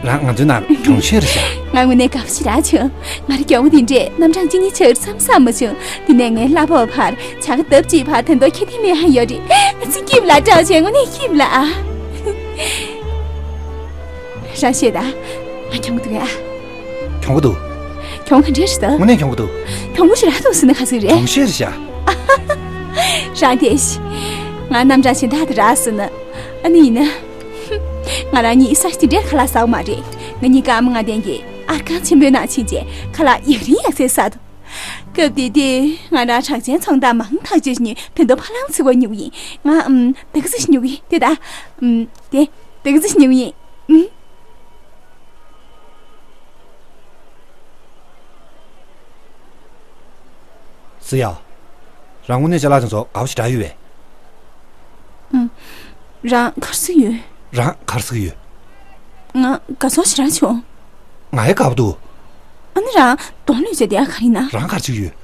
རང་ང་ཚོའི་ནང་གྱོང་ཆེ་རེད་ཤག་ང་དངོས་གནས་དགའ་པོ་ཞེ་དྲག་བྱུང་། ང་རང་གྱོང་པོ་འདི་འདྲས་རྣམ་གྲངས་གཅིག་གཉིས་ཆགས་ཡོད་བསམ་བསམ་མ་བྱུང་། དེ་ནས་ངའི་གླ་ཕོགས་ཕར་བྱ་དགའ་ལྡབ་གཅིག་ཕར་ད་དུང་ཁེ་ཐེ་མེད་ཧ་ཡོད་རེད། ཨ་ཙི་སྐྱིད་པོ་ལ་འདྲ་བྱས་དངོས་གནས་སྐྱིད་པོ་ལ་ཨ། རང་ཤེས་ད། ང་གྱོང་པོ་འདུག་ཨ། གྱོང་པོ་འདུག་གྱོང་ག་འདྲས་རེད་ད། དངོས་གནས་གྱོང་པོ་འདུག་གྱོང་པོ་ཞིག་རག་འདུག་ཟེར་ན་ག་ཚོད་རེད། གྱོང་ཤེས་རེད་ཤག་རང་དེ་ཤི། ང་རྣམ་གྲངས་གཞན་དག་ཏུ་རག་ཟེར་ན། ཨ་ནི་ཡིན་ན། ང་རང་གཉིས་ས་ཞིག་དེ་འདྲའི་ཁ་ལག་ཟ་བ་མ་རེད། ང་གཉིས་ཀ་ཨ་མ་ང་དན་གྱི་ཨར་ཁང་ཆེན་པོའི་ནང་ཕྱིན་རྗེས་ཁ་ལག་ཡག་རིན་ཡག་སེ་ཟ་འདུག་སྐབས་དེ་དུས་ང་རང་གྲགས་ཅན་ཚོང་བདག་མང་ཐག་ཆོད་ཉིད་ཕན་ཐོགས་ཕ་ལང་ཚིག་པ་ཉུག་ཡིན། ང་ཨམ་དེ་ག་ཚོད་ཉུག་ཡིན་དེ་ད། ཨམ་དེ་དེ་ག་ཚོད་ཉུག་ཡིན། ཨམ། ཟེར་ཡ། རང་དངོས་གནས་ཅ་ལག་དེ་ཚོ་དགའ་པོ་ཞེ་དྲག་ཡོད་པས། ཨུམ། རང་ག་རེ་ཟེར་གྱི་ཡོད། རང་ག་རེ་ཟེར་གྱི་ཡོད། ང་དགའ་ཚོར་ཞེ་དྲག་བྱུང་། ང་ཡང་དགའ་པོ་འདུག་ཨ་ནི་རང་གདོང་ལོག་བྱས་བསྡད་ཡ་ག་རེ་ཡིན་ན། རང་ག་རེ་བྱེད་ཀྱི་ཡོད།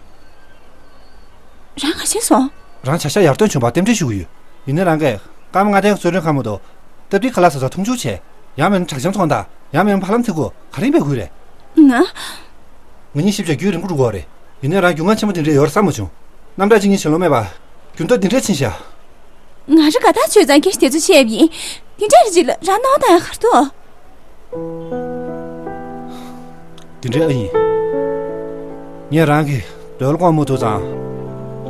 རང་ག་རེ་བྱས་སོང་། རང་བྱ་བཞག་ཡར་ཐོན་བྱུང་བར་རྟེན་འབྲེལ་ཞུ་གི་ཡོད། ཡིན་ནའི་རང་གིས་ཀརྨ་མངའ་ལྡན་གྱི་གསོལ་མགྲོན་ཁང་མ་གཏོགས་སྟབས་བདེའི་ཁ་ལག་ཟ་སར་མཐོང་ཆུང་བྱས། ཡང་མིན་ན་གྲགས་ཅན་ཚོང་བདག་ཡང་མིན་ན་ཕ་ལམ་ཚིག་གོ་ག་རེ་ཡིན་པའི་དགོས་རེད། ང་། ང་གཉིས་གཤིབ་བྱས་རྒྱུན་རིང་པོ་འགྲོ་དགོས་རེད། ཡིན་ནའི་རང་རྒྱུས་མངའ་ཆེན་པོ་དེ་འདྲས་ཡོད་རེད་བསམ་མ་བྱུང་། རྣམ་གྲངས་གཅིག་གཉིས་བྱེད་ལོང་མེད་པ། རྒྱུན་ཐོག་འདི་འདྲས་ཕྱིན་ཤག་ང་རང་དགའ་ཐག་ཆོད་ཙང་སྐད་ཆ་དེ་ཚོ་བཤད་པ་ཡིན། དེ་འདྲས་རེད་ཅིག་ལ་རང་སྣང་བ་དང་ཡང་ཁར་ཐུག་དེ་འདྲའི་ཨ་ཡིན། ངས་རང་གི་འདོད་བློ་སྐོང་མ་ཐུབ་ཙང་།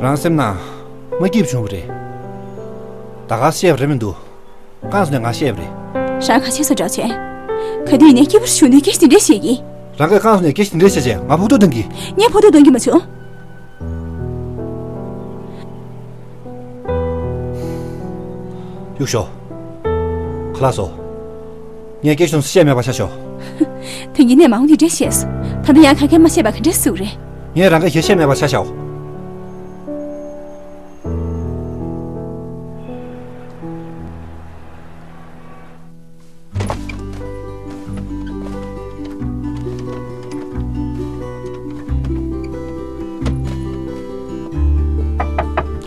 རང་སེམས་ནང་མ་སྐྱིད་པ་བྱུང་བ་རེད། ད་ག་བཤད་པ་རེད་མི་འདུག་རྐང་བཙུགས་ནས་ང་བཤད་པ་རེད། རང་ཁ་ཆེ་སོ་འདྲ་བྱས། ག་དུས་ཡིན་ནའི་སྐྱིད་པོ་བྱུང་དུས་སྐད་ཆ་དེ་འདྲ་བཤད་ཀྱི། རང་གིས་རྐང་བཙུགས་ནས་སྐད་ཆ་དེ་འདྲ་བཤད་བྱས་ང་ཕོག་ཐུག་གཏོང་གི། ངས་ཕོག་ཐུག་གཏོང་གི་མ་བྱུང་། གཡུག་ཞོག་ཁ་ལག་བཟོ། ངས་སྐད་ཆ་དེ་ཚོ་བཤད་མེད་པ་ཆ་བཞག་ད་ཡིན་ནའི་མང་པོ་དེ་འདྲ་བཤད་སོང་། ད་ལྟ་ཡང་ག་གེ་མ་བཤད་པ་ག་འདྲ་སུ་རེད། ངས་རང་གིས་གཞན་བཤད་མེད་པ་ཆ་བཞག་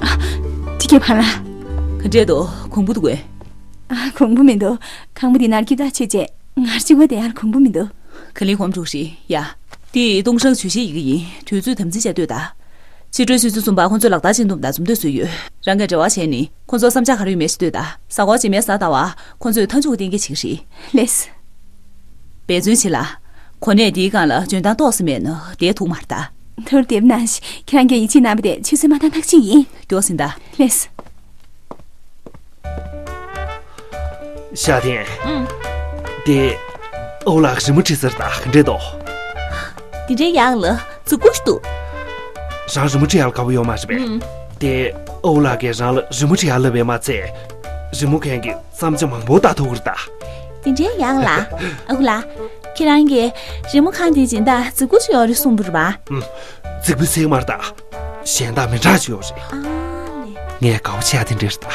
ཨ། ཅི་སྐྱེས་ཕ་ལ། ག་འདྲས་འདུག་གོང་བུ་འདུག་གས། ཨ། གོང་བུ་མི་འདུག་ཁང་པ་འདི་ནར་སྐྱིད་ཐག་ཆོད་རྗེས་ངར་ཅིག་བ་དེ་ཡར་གོང་བུ་མི་འདུག་ག་ལེར་གོམ་འགྲོ་རེད་ཡ། དེ་ཡི་ཏུང་ཧྲང་ཞུ་ཤེས་ཡི་གེ་ཡིན། དུས་ཚོད་དམ་འཛིན་བྱ་སྡོད་ད། ཕྱི་དྲོའི་ཆུ་ཚོད་གསུམ་པ་ཁོ་ཚོས་ལག་བསྟར་བྱེད་འདུག་ད་འཛོམས་འདོད་བཟོས་ཡོད། རང་གིས་འབྲེལ་བ་བྱས་ནི་ཁོ་ཚོར་བསམ་འཆར་ག་རེ་ཡོད་མེད་ཞིག་ལྟོས་ད། གཟའ་འཁོར་རྗེས་མའི་གཟའ་ཟླ་བ་ཁོ་ཚོས་མཐའ་མཇུག་གི་གཏན་འཁེལ་བྱེད་ཀྱི་རེད། ལེས། འབད་བརྩོན་བྱེད་ལ། གོ་གནས་འདིའི་སྒང་ལ་འཇོན་ཐང་ཏོག་ཙམ་མེད་ན་བསྡད་ཐུབ་མ་རེད་ད། ཐུར་དེབ་ནང་བཞིན་ཁྱེད་རང་གིས་ཡིད་ཆེས་གནང་བ་དེ་ཆུད་ཟོས་མ་བཏང་ཐག་ཆོད་ཡིན། མགྱོགས་ཟིན་ད། ལེས། ཤ་ཐེན། ཨང་། དེ། ཨོ་ལགས་རི་མོ་བྲིས་ཟེར་ད་ག་འདྲས་འདུག་དེ་འདྲའི་ཡག་ལ་རྫིག་པོ་ཞིག་འདུག་རང་རི་མོ་བྲིས་ཡག་ལ་དགའ་པོ་ཡོད་མ་རེད་པས། ཨང་། དེ། ཨོ་ལགས་ཀྱིས་རང་ལ་རི་མོ་བྲིས་ཡག་ལབ་པས་མ་ཚད། རི་མོ་མཁན་གྱིས་བརྩམས་བྱ་མང་པོ་ལྟ་ཐུབ་ཀྱི་རེད་ད། དེ་འདྲའི་ཡག་ལ། ཨོ་ལགས། ཁྱེད་རང་གིས་རི་མོ་ཁང་དེའི་སྦྱིན་བདག་རྫིག་པོ་ཞིག་ཡོད་རེད་གསུངས་པ་རེད་པ། ཨང་། རྫིག་པོ་ཟེར་མ་རེད་ད། གཞན་དག་མི་འདྲ་ཞིག་ཡོད་རེད། ཨ་ལེ། ངས་དགའ་པོ་བྱེད་ཡ་དེ་འདྲ་རེད་ད།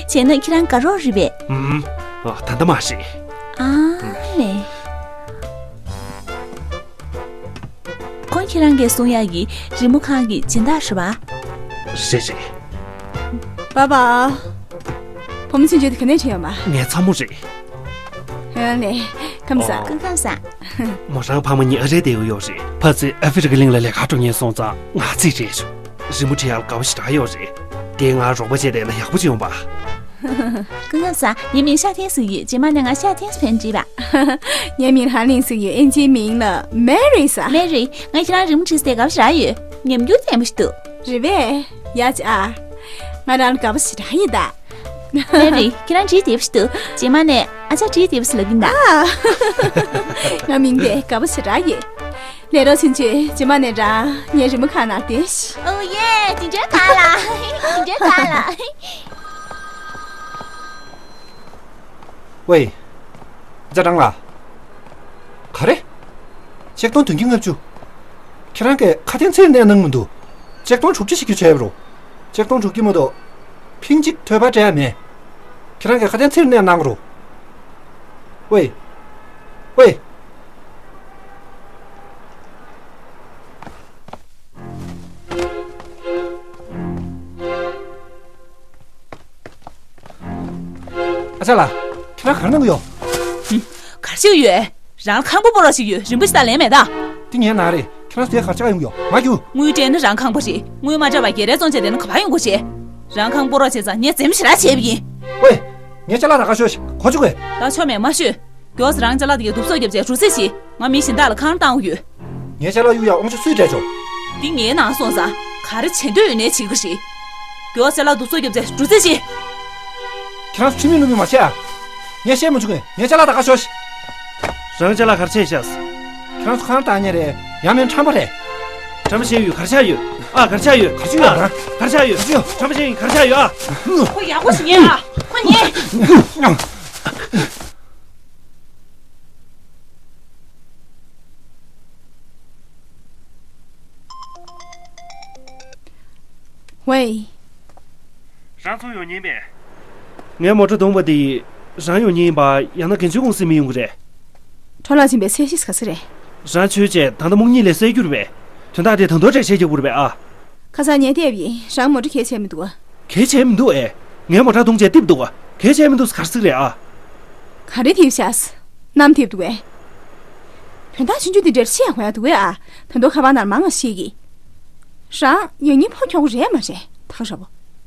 བྱས་ན་ཁྱེད་རང་དགའ་རོགས་རེད་པས། ཨུམ། ཨ། ད་ལྟ་མ་ཤེས། ཨ་ལེ། ཁོང་ཁྱེད་རང་གིས་གསུང་ཡག་གི་རི་མོ་ཁང་གི་སྦྱིན་བདག་རེད་པ། རེད་རེད། པ་པ། བུ་མོ་ཆུང་ཆུང་དེ་ག་ནས་ཁྲིད་ཡོང་བ། ངའི་ཚ་མོ་རེད། ཨ་ལེ། ཁམས་བཟང་། ཨོ། སྐུ་ཁམས་བཟང་། མོ་རང་ཕ་མ་གཉིས་ཨ་རིར་བསྡད་ཡོད་རེད། ཕ་ཚོས་ཨ་ཧྥེ་རི་ཁ་གླིང་ལ་ལས་ཀ་འགྲོ་མཁན་སོང་ཙང་ང་རྩིས་སྤྲད་བྱུང་། རི་མོ་བྲིས་ཡག་ལ་དགའ་པོ་ཞེ་དྲག་ཡོད་རེད། དེ་ང་རོགས་པ་བྱས་བསྡད་ན་ཡག་པོ་ཅིག་ཡོང་པ། སྐུ་ཁམས་བཟང་། ངའི་མིང་ཤ་ཐེན་ཟེར་གྱི་ཡོད། རྗེས་མ་ནས་ང་ཤ་ཐེན་ཟེར་བྱས་ནས་འདྲིས་པ། ངའི་མིང་ཧ་ལིང་ཟེར་གྱི་ཡོད། ཨིན་ཇིའི་མིང་ལ་མེ་རི་ཟེར། མེ་རི། ང་ཁྱེད་རང་རི་མོ་བྲིས་ཏེ་དགའ་པོ་ཞེ་དྲག་ཡོད། ཉམས་འགྱུར་ལྡན་པོ་ཞིག་འདུག་རེད་པས། ཡ་ཅི་ཨ། ང་རང་ལ་དགའ་པོ་ཞེ་དྲག་ཡོད་ད། ལན་རེ་ཁྱེད་རང་བྲིས་བདེ་པོ་ཞིག་འདུག་རྗེས་མ་ནས་ཨ་ཅག་བྲིས་བདེ་པོ་ཞིག་ལབ་ཀྱིན་གདའ། ང་མིང་དེ་དགའ་པོ་ཞེ་དྲག་ཡོད། ལས་རོགས་ཆུང་ཆུང་རྗེས་མ་ནས་རང་ངའི་རི་མོ་ཁང་ནང་བསྡད་ཤིག་ཨོ་ཡེ། དེ་འདྲའི་ག་ལ། དེ་འདྲའི་ག་ལ། ཝེ། ཨ་ཅག་ཀྲང་ལགས། ག་རེ། ཆིག་སྟོང་བདུན་བརྒྱ་ལྔ་བཅུ། ཁྱེད་རང་གིས་ཁ་དན་ཚིག་ནས་གནང་མི་འདུག་ཆིག་སྟོང་དྲུག་ཅུ་ཞིག་གི་བྱས་པ་རོ། ཆིག་སྟོང་དྲུག་ཅུ་མ་གཏོགས། ཕིང་གཅིག་ཐོལ་པ་སྤྲད་ཡ་མེད། ཁྱེད་རང་གིས་ཁ་དན་ཚིག་ནས་གནང་རོ། ཝེ། ཝེ། ཨ་ཅག་ལགས། ཁྱེད་རང་ག་རེ་གནང་གི་ཡོད། ཧུམ། ག་རེ་བྱེད་ཀྱི་ཡོད། རང་ཁང་པ་སྤོ་རོགས་བྱེད་ཀྱི་ཡོད། རིན་པོ་ཆེ་དང་ལེན་མེད་ད། འདི་ངའི་ནང་རེད། ཁྱེད་རང་ཚོས་ག་རེ་བྱེད་ག་ཡོང་གི་ཡོད། མ་རྒྱུགས། དངུལ་སྤྲད་ན་རང་ཁང་པ་རེད། དངུལ་མ་སྤྲད་པར་སྒེར་རའི་བཙོང་བྱས་བསྡད་ན་ག་པར་ཡོང་གི་རེད། རང་ཁང་པ་སྤོ་རོགས་བྱས་ཙང་ངས་འཛེམ་ཞེ་དྲག་བྱས་པ་ཡིན། ཝེ། ངའི་ཅ་ལག་ད་ག་ཤོད་ཤིག་གོ་བཅུག་གས། ད་ཆོ་མེད་མ་ཤོད། མགྱོགས་སུ་རང་ཅ་ལག་དེ་གའི་གདུབ་གསོག་བརྒྱབ་བྱས་འགྲོ་རྩིས་བྱེད། ང་མི་གཞན་དག་ལ་ཁ་རང་བཏང་གི་ཡོད། ངའི་ཅ་ལག་གཡུག་ཡག་དབང་ཆ་སུས་སྤྲད་ཆོག་འདི་ངའི་ནང་སོང་ཙང་ག་རེ་བྱེད་འདོད་ཡོད་ནའི་བྱེད་ཀྱི་རེད། མགྱོགས་ཅ་ལག་གདུབ་གསོག་བརྒྱབ་བྱས་འགྲོ་རྩིས་བྱེད། ཁྱེད་རང་ཚོ་ཁྲིམས་མེད་ལུགས་མེད་མ་བྱེད་ཨ། ངས་བཤད་མ་བྱུང་ངས་ངའི་ཅ་ལག་ད་ག་ཤོད་ཤིག་རང་ཅ་ལག་ག་རེ་བྱས་ཤག་ཁྱེད་རང་ཚོ་ཁ་རང་བཏང་ཉེ་རེད། ཡང་མིན་ཁྲམ་པ་རེད། ཁྲམ་པ་བྱས་ཡོད་ག་རེ་ཆགས་ཡོད། ཨ་ག་རེ་ཆགས་ཡོད། ག་རེ་ཆགས་ཡོད་ཨ། ག་རེ་ཆགས་ཡོད། ཁྲམ་པ་བྱས་ཡོད་ག་རེ་ཆགས་ཡོད་ཨ། ཁོ་ཡག་པོ་ཞིག་ཉན་ཨ། ཁོ་ཉན། ཝེ། རང་ཚོ་ཡོང་མཁན་པས། ངའི་མོ་ཊ་བརྡུངས་པ་དེ་རང་ཡོང་མཁན་ཡིན་པ། ཡང་ན་རྒན་ཆོས་ཀུང་སིའི་མི་ཡོང་གི་རེད། འཕྲོ་བརླག་ཕྱིན་པའི་ཚད་གཞི་ག་ཚོད་རེད། རང་ཆོས་བྱས་ད་ལྟ་རྨོངས་གཉིད་ལས་སད་རྒྱུ་རེད་པས། དོན་དག་དེ་ད་དུང་འགྲེལ་བཤད་རྒྱག་དགོས་རེད་པས་ཨ། ཁ་སང་ངས་བལྟས་པ་ཡིན། རང་མོ་ཊ་གལ་ཆེ་མི་འདུག་ག་གལ་ཆེ་མི་འདུག་ཨེ། ངའི་མོ་ཊ་བརྡུངས་བྱས་རྡིབ་འདུག་ག་གལ་ཆེ་མི་འདུག་ག་རེ་ཟེར་གི་རེད་ཨ། ག་རེ་རྡིབ་ཤག་གནམ་རྡིབ་འདུག་གས། དོན་དག་ཆུང་ཆུང་འདི་འདྲར་ཤི་ཡག་གོ་ཡག་འདུག་གས་ཨ། ད་དུང་ཁ་པར་ནང་མང་ང་ཤེས་ཀྱི། རང་ཡང་སྙིང་ཕོ་ཁྱོག་རེད་མ་རེད་ད་ག་ར་བོ།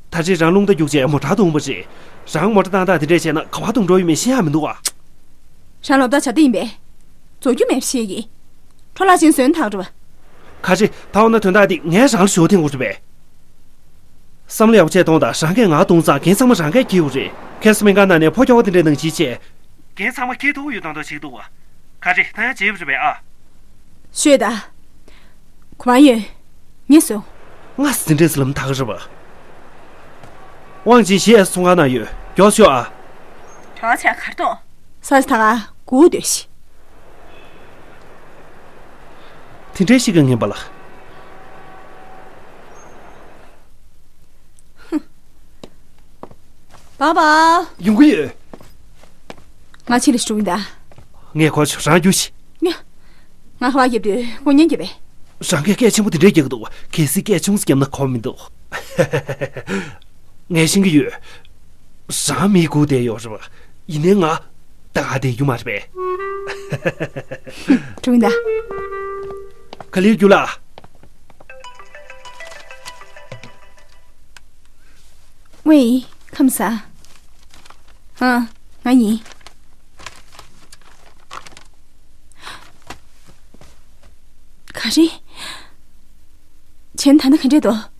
ད་ཅི་རང་རླུང་རྟ་རྒྱུག་བྱས་མོ་ཊ་བརྡུངས་པ་རེད། རང་མོ་ཊ་བཏང་སྟངས་དེ་འདྲས་བྱས་ན་ག་པར་བརྡུངས་འགྲོ་ཡོད་མེད་ཤེས་ཡག་མི་འདུག་ག་རང་ལོབ་ད་བྱ་དེ་ཡིན་པས། རྫོགས་རྒྱུ་མེད་པ་ཤེས་ཀྱི། འཕྲོ་བརླག་ཕྱིན་ཟོན་ཐག་རུ་བ། ཁ་ཆེ་ད་འོ་ན་དོན་དག་འདི་ངས་རང་ལ་ཞུ་ཐེངས་འུར་བས། བསམ་བློ་ཡག་པོ་བྱས་གཏོང་དང་། རང་གིས་ང་བརྡུངས་ཙང་འགན་ཚང་མ་རང་གིས་འཁྱེར་དགོས་རེད། ཁ་སང་སྨན་ཁང་ནང་ནས་ཕོ་ཁྱོ་ག་དེ་འདྲའི་ནང་བཞིན་བྱས། འགན་ཚང་མ་འཁྱེར་ཐུབ་ཀྱི་ཡོད་མདོག་མདོག་བྱེད་ཀྱི་འདུག་ག་ཁ་ཆེ་ད་ཡང་བརྗེད་པ་རེད་པས་ཨ། ཤོད་ད། གོ་བ་ཡོད། ངས་སོ། ང་ཟིན་བྲིས་ལམ་ཐག་རི་བ། དབང་ཆེན་གཞིས་ཚོང་ཁང་ནང་ཡོད། མགྱོགས་ཤོག་ཨ། གྲོགས་ཆ་གར་ཏོ། ས་ཆ་ཐག་ག་གུག་སྡོད་ཤིག་དེ་འདྲའི་ཞིག་གི་ངན་པ་ལ། བ་བ། ཡོང་གི་ཡོད། ང་ཕྱི་ལ་ཞུགས་ཡིན་ད། ངས་གོ་ཆོད་རང་རྒྱུགས་ཤིག་ཉ། ང་ཁ་བ་བརྒྱབ་དུས་དཀོན་གཉེར་བརྒྱབ་པས། རང་གིས་སྐད་ཆེན་པོ་དེ་འདྲས་རྒྱག་གི་འདུག་གལ་སྲིད་སྐད་ཆུང་ཙམ་བརྒྱབ་ན་གོ་མི་འདུག་ངས་ཤེས་ཀྱི་ཡོད། རང་མི་སྒུག་བསྡད་ཡོད་རེད་པ། ཡིན་ནའི་ང་ད་ག་བསྡད་རྒྱུ་མ་རེད་པས། ཀྲུང་ད། ག་ལེར་རྒྱུགས་ལ། ཝེ། ཁམས་བཟང་། ཨ། ང་ཡིན། ག་རེ། བྱས་ན་ད་ནི་ག་འདྲས་འདུག་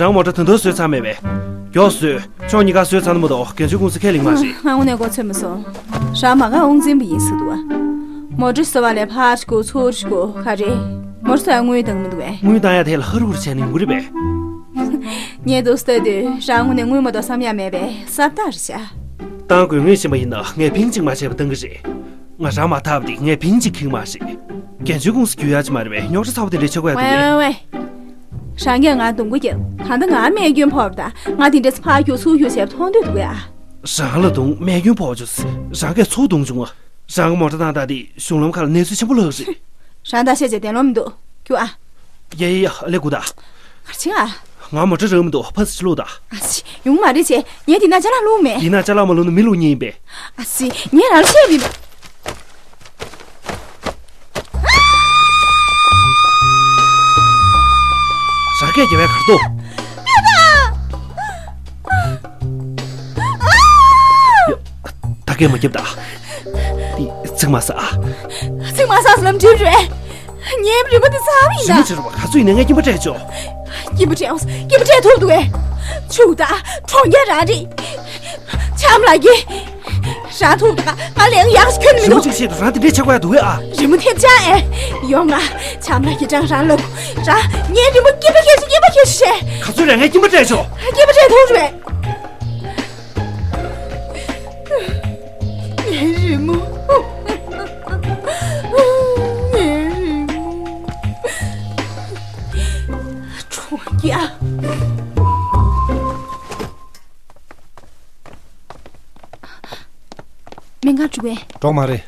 རང་མོ་ཊ་ད་དུང་བཟོས་ཚར་མེད་པས། མགྱོགས་བཟོས། ཕྱོགས་གཉིས་ཀ་བཟོས་ཚར་ན་མ་གཏོགས་རྒྱན་ཆུ་ཀུང་སི་ཁས་ལེན་མ་རེད། ང་དངོས་གནས་མགོ་ཚོས་མ་སོང་། རང་མ་ག་དབང་འཛིན་པ་ཡིན་ཟེར་འདུག་བ། མོ་ཊ་བཟོ་བ་ལས་ཕར་ཤོག་ཚུར་ཤོག་ག་རེ། མོ་ཊ་བཟོ་ཡ་དངུལ་བཏང་མི་འདུག་བས། དངུལ་བཏང་ཡ་དེ་ལ་ཧ་རུ་ཧུར་བྱས་ནས་ཡོང་གི་རེད་པས། ངས་འདུག་ལྟ་དུས་རང་དངོས་གནས་དངུལ་མ་གཏོགས་བསམ་ཡ་མེད་པས་སྲབ་ཐག་རེད་བྱ། བཏང་དགོས་ངེས་བཞིན་པ་ཡིན་ན་ངས་ཕིང་གཅིག་མ་བྱས་པ་བཏང་གི་རེད། ང་རང་མ་ཐག་པ་དེ་ངས་ཕིང་གཅིག་ཁེངས་མ་རེད། རྒྱན་ཆུ་ཀུང་སི་རྒྱུ་ཡག་ཅིག་མ་རེད་པས། རྙོག་དྲ་ཚ་པོ་དེ་འདྲ་བྱེད་དགོས་ཡ་འདུག་ཝེ་ཝེ་ཝེ། རང་གིས་ང་རྡུང་རྒྱུ་བརྒྱབ། ད་ལྟ་ང་རྨས་སྐྱོན་ཕོག་པ་དང་ང་དེ་འདྲས་ཕར་རྒྱུག་ཚུར་རྒྱུག་བྱས་པ་མཐོང་འདོད་འདུག་ཡ། རང་ལ་རྡུང་རྨས་སྐྱོན་ཕོག་བྱུང་། རང་གིས་ཚུར་རྡུང་བྱུང་ང་། རང་གི་མོ་ཊ་བཏང་སྟངས་དེ་གཞུང་ལམ་ཁག་ལ་གནས་ཚུལ་ཆེན་པོ་ལྷག་རེད། རང་ད་བཤད་བྱས་བདེན་ལོང་མི་འདུག་རྒྱུགས་ཨ། ཡ་ཡ་ཡ་ཨ་ལེ་སྒུག་ད། ག་རེ་བྱེད་ཨ། ང་མོ་ཊ་རག་མི་འདུག་ཕར་ཚུར་བླུགས་ད། ཨ་ཙི། ཡོང་མ་རེད་བྱས། ངས་འདི་ན་ཅ་ལག་བླུགས་མེད། འདི་ན་ཅ་ལག་མ་བླུགས་ན་མི་བླུགས་མཁན་ཡིན་པས། ཨ་ཙི། ངས་རང་བཤད་མི་འདུག་རང་སྐད་རྒྱབ་པའི་གར་ཐོག་ད་སྐད་མ་རྒྱབ་ད། འདི་ཚིག་མ་ཟ། ཚིག་མ་ཟ་ཟེར་ལམ་འགྲིབ་རེད། ངའི་རི་མོ་འདི་ཟ་བ་ཡིན་ད། རི་མོ་ཅི་རུ་བ་ག་ཚོད་ཡིན་ན་ངས་སྐྱིན་པ་སྤྲད་ཆོག་སྐྱིན་པ་སྤྲད་འོང་། སྐྱིན་པ་སྤྲད་ཐུབ་འདུག་གས། ཆུག་ད། གྲོང་ཁྱེར་རང་རེད། ཆམ་ལ་གི། རང་ཐུག་ད་ང་ལས་ཡག་ཞིག་ཁྱོན་མི་རི་མོ་འདུག་ཅིག་བཤད་དུས་རང་དེ་འདྲའི་ཆགས་པ་འདུག་གས་ཨ། རི་མོ་ཐེབས་ཅག་ཨེ། ཡོང་ང་། ཆམ་ལ་གི་ཀྲང་རང་ལབ། རང་ངའི་རི་མོ་སྐྱིད་པ་ཁྱེར་ཤོག་སྐྱིད་པ་ཁྱེར་ཤོག་བཤད། ག་ཚོད་རེད། ངས་སྐྱིད་པ་སྤྲད་ཆོག་སྐྱིད་པ་སྤྲད་ཐུབ་རེད། ངའི་རི་མོ། ངའི་རི་མོ། གྲོང་ཁྱེར། སྨན་ཁང་འགྲོ་གི་ཡིན། འགྲོ་མ་རེད།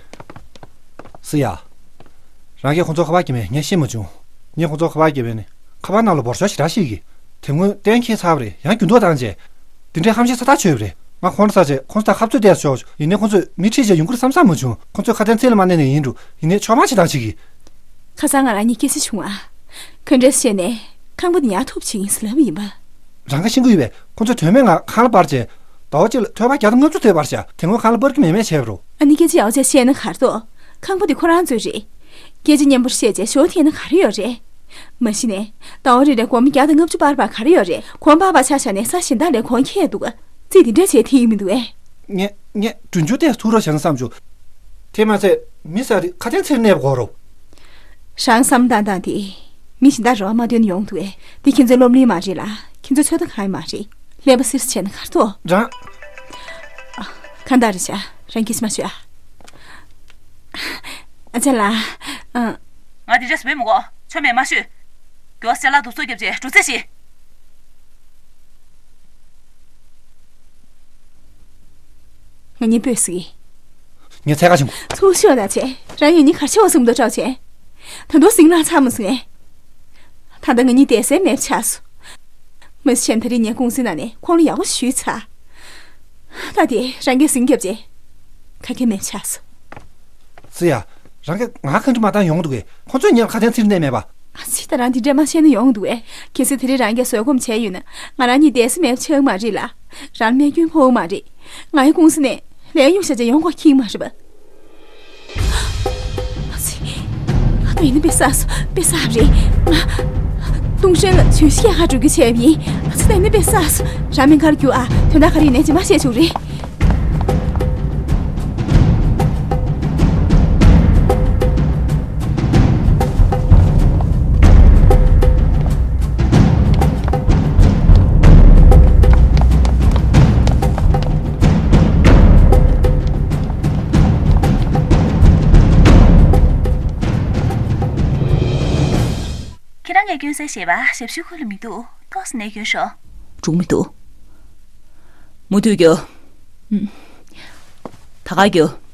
སི་ཡ། རང་གིས་ཁོང་ཚོ་ཁ་པར་བརྒྱབ་མེད། ངས་ཤེས་མ་བྱུང་། ངས་ཁོང་ཚོ་ཁ་པར་བརྒྱབ་པ་ནི་ཁ་པར་ནང་ལ་འབོར་ཤོག་ཞེ་དྲག་ཞིག་གིས། དེ་སྔོན་གཏན་འཁེལ་ཚར་བ་རེད། ཡང་འགྱུར་ལྡོག་བཏང་རྗེས། དེ་འདྲའི་ཧམ་བཤད་ཚ་ཐག་ཆོད་པ་རེད། ང་ཁོང་ཚོ་ཚ་རྗེས་ཁོང་ཚོ་དང་ཁ་རྩོད་བསྡད་ཆོག་ཡིན་ནའི་ཁོང་ཚོས་མི་ཁྲིད་བྱས་ཡོང་གི་རེད་བསམ་བསམ་མ་བྱུང་། ཁོང་ཚོས་ཁ་དན་ཚིག་ལ་མ་གནས་ནས་ཡིན་འགྲོ། ཡིན་ནའི་ཆོག་མ་བྱེད་སྟངས་བྱེད་ཀྱི། ཁ་སང་ང་རང་གཉིས་སྐད་ཆ་བྱུང་ཨ། ག་འདྲས་བྱས་ནས་ཁང་པ་འདི་ཉར་ཐུབ་བྱེད་ཡིན་ཟེར་ལབ་ཡིན་པ། རང་ག་ཤེས་ཀྱི་ཡོད་པས། ཁོང་ཚོས་དོན་མེད་ང་ཁང་གླ་སྤར་བྱས། ཟླ་བ་གཅིག་ལ་ཐོལ་པ་བརྒྱ་དང་ལྔ་བཅུ་ཐོབ་པར་བྱ། དེ་སྔོན་ཁང་གླ་སྤར་གྱི་མེད་མེད་བྱས་པ་རེད། ཨ་ནི་སྐད་ཆ་ཡག་བྱས་བཤད་ན་ག་རེ་འདུག་ཁང་པ་འདི་ཁོ་རང་ཚོའི་རེད། སྐད་ཆ་སྙན་པོ་བཤད་རྗེས་ཞོ་འཐེན་ན་ག་རེ་ཡོད་རེད། མ་གཞི་ནས་ཟླ་བ་རེ་རེར་སྒོར་མོ་བརྒྱ་དང་ལྔ་བཅུ་སྤར་བར་ག་རེ་ཡོད་རེད། གོང་སྤར་བ་ཆ་བཞག་ནས་ས་གཞན་དག་ལས་གོང་ཁེ་འདུག་རྩིས་འདི་འདྲ་བྱས་འཐེན་ཡོད་མི་འདུག་ཨེ། ངས་ངས་གྲོན་ཆུང་དེ་ཐུག་རོགས་བྱས་ན་བསམ་བྱུང་། དེ་མ་ཚད་མི་ས་རི་ཁ་དན་ཚིག་གནས་པ་གོ་རོ། རང་བསམ་བློ་བཏང་སྟངས་དེ། མི་གཞན་དག་རེ་བ་མ་བཏོན་ན་ཡོང་འདུག་ཨེ། འདི་ཁྱེད་ཚོའི་སློབ་གླིང་མ་རེད་ལ། ཁྱེད་ཚོའི་ཚོད་ལྟ་གང་ཡང་མ་རེད། ཀླད་པ་སིར་བྱས་ན་ག་རེ་འདུག་རང་། ཨ། གང་ལྟར་བྱ། རང་སྐད་ཆ་མ་ཤོད་ཨ། ཨ་ཅག་ལགས། ཨ། ང་འདི་འདྲ་ཟེར་མི་དགོས། ཆོ་མེད་མ་ཤོད། མགྱོགས་སེ་ལ་དུག་སོ་རྒྱབ་བྱས་འགྲོ་རྩིས་བྱེད། ང་གཉིས་སྤོས་ཟིག་ངས་འཚོལ་ག་ཕྱིན་གོ། ཚུར་ཤོག་ད་བྱས། རང་ཡུལ་ནི་གར་ཆེ་བ་སུམ་མདོ་གྲགས་བྱས། ད་དུང་ཟིང་ལ་ཚ་མ་སོང་ངས། ད་ལྟ་ང་གཉིས་བསྡད་སའི་མེད་ཆགས་སོ། མ་གཞི་ད་རེས་ངས་ཀུང་སི་ནང་ནས་ཁོང་ལ་ཡག་པོ་ཞུས་ཚར། ད་དེ་རང་གིས་ཟིང་རྒྱབ་བྱས། ག་གེ་མེད་ཆགས་སོ། ཙི་ཡ། རང་གིས་ང་ག་འདྲ་མ་བཏང་ཡོང་འདུག་གས། ཁོང་ཚོས་ངའི་ཁ་དན་ཚིག་གནས་མེད་པ། ཨ་ཙི། ད་རང་འདི་འདྲ་མ་བཤད་ན་ཡོང་འདུག་གས། གལ་སྲིད་དེ་རིང་རང་གིས་བཟོད་སྒོམ་བྱས་ཡོད་ན་ང་རང་གཉིས་བསྡད་ས་མེད་ཆགས་མ་རེད་ལ། རང་རྨས་སྐྱོན་ཕོག་མ་རེད། ང་ཡི་ཀུང་སི་ནས་ལས་གཡུག་བྱས་བྱས་ཡོང་དགོས་ཁེངས་མ་རེད་པ། ཨ་ཙི། ཨ་ད་ཡིན་ན་དཔེ་བསགས་སོ། དཔེ་བསགས་རེད། ང་ཏུང་ཧྲེང་ལ་ཇུས་གཞི་རྒྱག་ག་འགྲོ་རྒྱུ་བྱས་པ་ཡིན། ཨ་ཙི། ད་ཡིན་ན་དཔེ་བསགས་སོ། རང་སྨན་ཁང་རྒྱུགས་ཨ། དོན་དག་ག་རེ་ཡིན་ནའི་རྗེས་མ་བཤད་ཆོག་རེད། ཁྱེད་རང་གི་སྐྱོན་གསལ་ཞེས་པ་ཞབས་ཞུ་ཁུལ་ལ་མི་འདུག་ཏོག་ཙམ་ནས་སྐྱོན་ཤོག་འགྲུག་མི་འདུག་མུ་མཐུད་རྒྱུགས། ད་ག་རྒྱུགས།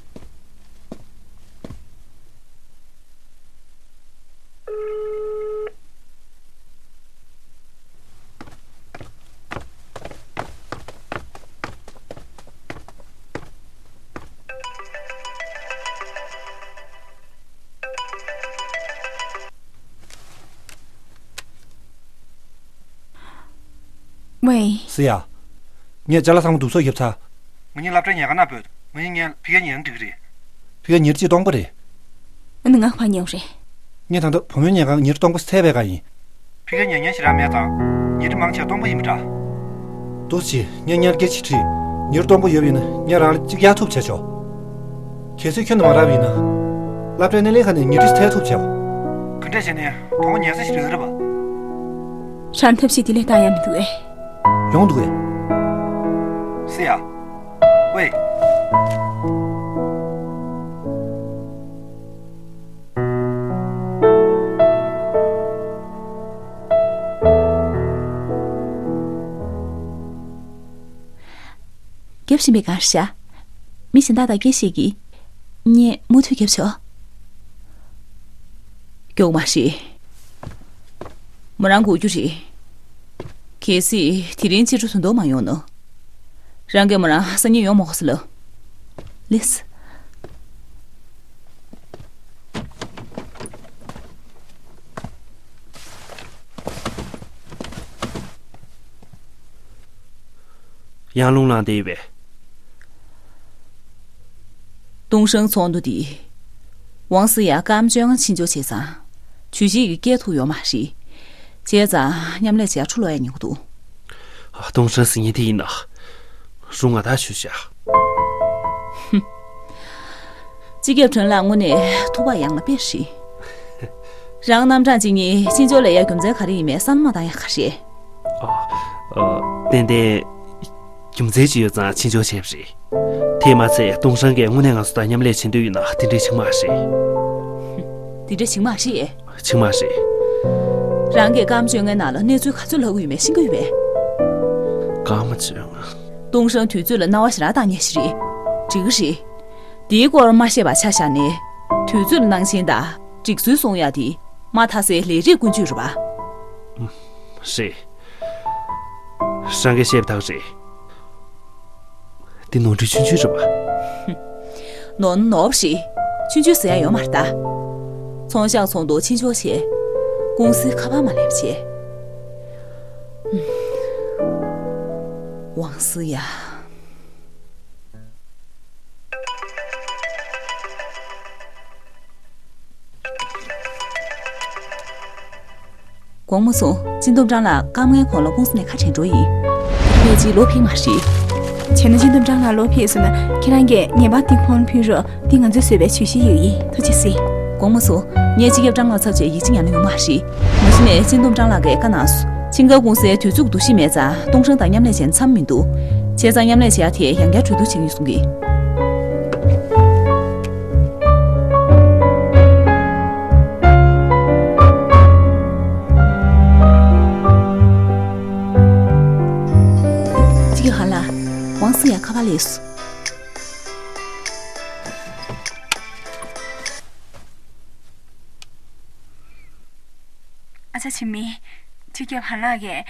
ཝེ། སི་ཡ། ངས་ཅ་ལག་ཚང་མ་དུག་སོ་བརྒྱབ་ཚར། ང་གཉིས་སློབ་གྲྭའི་ཉལ་ཁང་ནང་སྤོས། ང་གཉིས་ཕ་གིར་ཉལ་ན་འགྲིག་གི་རེད། ཕ་གིར་ཉལ་རྒྱུ་སྟོང་པ་རེད། ཨ་ནི་ང་ཕར་ཉལ་རེད། ངས་ད་ལྟ་བུ་མོའི་ཉལ་ཁང་ཉལ་རྒྱུ་སྟོང་པ་ཚད་པའི་སྒང་ཡིན། ཕ་གིར་ཉལ་མཁན་ཞེ་དྲག་མེད་ཙང་། ཉལ་རྒྱུ་མང་ཆེ་སྟོང་པ་ཡིན་པ་འདྲ། ཏོག་ཙམ་ངས་ཉལ་སྐད་ཅིག་དྲིས། ཉལ་རྒྱུ་སྟོང་པ་ཡོད་པ་ཡིན་ན་ངས་རང་ལ་གཅིག་གཡར་ཐུབ་བྱས་ཆོག་གལ་སྲིད་ཁྱོན་ནས་མ་རག་པ་ཡིན་ན། སློབ་གྲྭའི་སྣེ་ལེན་ཁང་ནས་ཉལ་ཁྲི་སྤྲད་ཐུབ་བྱས། ག་འདྲས་བྱས་ནས་དོ་དགོང་ཉལ་ས་ཞིག་རག་གི་རེད་པ། རང་ཐབས་ཤེས་དེ་ལས་བཏང་ཡ་མི་འདུག་ཨེ། ཡོང་འདུག་ཨེ། སི་ཡ། ཝེ། རྒྱབ་བཞིན་པའི་སྒང་བཞག་མི་གཞན་དག་དང་སྐད་བཤད་ཀྱིས། ངས་མུ་མཐུད་རྒྱབ་ཆོག་མགྱོགས་མ་རེད། མོ་རང་སྒུག་རྒྱུ་རེད། གལ་སྲིད་དེ་རིང་ཕྱི་དྲོ་ད་དུང་མ་ཡོང་ན། རང་གིས་མོ་རང་སང་ཉིན་ཡོང་མ་དགོས་ཟེར་ལབ། ལེགས། ཡང་རླུང་ལངས་བསྡད་ཡོད་པས། ཏུང་ཧྲེང་ཚོགས་འདུ་འདི། ཝང་སི་ཡ་ཀམ་ཅོང་ཕྱིན་འབྱོར་བྱས་ཙང་། ཇུས་གཞི་གི་སྐད་ཐུག་ཡོད་མ་རེད། བྱས་ཙང་མཉམ་ལས་བྱས་འཕྲོ་ལོག་ཡ་ཉེན་ཁ་འདུག་ཏུང་ཧྲེང་ཟེར་མཁན་དེ་ཡིན་ན། རུང་ང་ད་ཞུ་བྱ། སྤྱི་ཁྱབ་ཁྲེན་ལགས་དངོས་གནས་ཐུགས་བག་ཡངས་ལ་དཔེ་རེད། རང་རྣམ་གྲངས་གཅིག་གཉིས་ཕྱིར་འབྱོར་ལས་ཡ་རྒྱུ་མཚན་ག་རེ་ཡིན་མིན་བསམ་བློ་མ་བཏང་ཡ་ག་རེད། ཨ། ཨ། ཏན་ཏན། རྒྱུ་མཚན་ཅིག་ཡོད་ཙང་ཕྱིར་འབྱོར་བྱས་པ་རེད། དེས་མ་ཚད་ཏུང་ཧྲེང་གིས་དངོས་གནས་ང་ཚོ་དང་མཉམ་ལས་བྱེད་འདོད་ཡོད་ན་དེ་འདྲའི་བྱེད་མ་རེད། དེ་འདྲ་བྱེད་མ་རེད། བྱེད་མ་རེད། རང་གིས་སྐར་མ་བཅོ་ལྔའི་ནང་ལ་གནས་ཚུལ་ག་ཚོད་ལྷག་གི་ཡོད་མེད་ཤེས་ཀྱི་ཡོད་པས། སྐར་མ་བཅོ་ལྔ། ཏུང་ཧྲེང་དུས་ཚོད་ལ་སྣང་བ་ཞེ་དྲག་བཏང་མཁན་ཞིག་རེད། འགྲིག་གི་རེད། དེའི་སྐོར་མ་བཤད་པ་ཆ་བཞག་ནས། དུས་ཚོད་ལ་སྣང་ཆེན་དང་སྒྲིག་སྲོལ་སྲུང་ཡ་དེ་མ་མཐའ་སའི་ལས་རིགས་ཀུན་སྤྱོད་རེད་པ། རེད། རང་གིས་བཤད་པ་དག་རེད། འདི་ནོར་འཁྲུལ་ཆུང་ཆུང་རེད་པ། ནོར་ན་ནོར་བ་རེད། ཆུང་ཆུང་ཟེར་ཡ་ཡོད་མ་རེད་ད། ཚོང་ཤག་ཚོགས་འདུ་ཕྱིར་འབྱོར་བྱས། ཀུང་སིའི་ཁ་པར་མ་ལེན་པ་བྱས། ཝང་སི་ཡ། དགོངས་མ་ཚོམས། སྤྱི་འདོམས་ཀྲང་ལགས་སྐར་མ་ལྔའི་གོང་ལ་ཀུང་སི་ནས་ཁ་བྲལ་འགྲོ་ཡིན། ཕལ་ཆེར་ལོག་ཕེབས་མ་རེད། བྱས་ན་སྤྱི་འདོམས་ཀྲང་ལགས་ལོག་ཕེབས་སོང་ན་ཁྱེད་རང་གིས་ངེས་པར་དུ་ཁོང་ཕུལ་རོགས། འདི་ང་ཚོས་བཟོས་པའི་ཇུས་གཞིའི་ཡོད་ཡིན། ཐུགས་རྗེ་གཟིགས། དགོངས་མ་ཚོམས། ངས་སྤྱི་ཁྱབ་ཀྲང་ལགས་ཚབ་བྱས་ཡིག་ཆ་ཉར་ན་ཡོང་མ་རེད། མ་གཞི་ནས་སྤྱི་འདོམས་ཀྲང་ལགས་ཀྱིས་བཀའ་གནང་སོང་། ཆིང་ཀ་ཀུང་སིའི་དུས་ཚོད་བསྡུ་གཞི་མེད་ཙང་ཏུང་ཧྲེང་དང་མཉམ་ལས་བྱས་ན་འཚམས་མི་འདུག་བྱས་ཙང་མཉམ་ལས་བྱེད་ཡ་དེ་ཡང་བསྐྱར་གྲོས་བསྡུར་བྱེད་ཀྱི་ཡིན་གསུང་གི། ཅི་གི་ཧ་ལ། ཝང་སི་ཡ་ཁ་པར་སླེབས་སོང་། ཨ་ཅག་ཆི་མི། སྤྱི་ཁྱབ་ཧན་ལགས་ཀྱིས།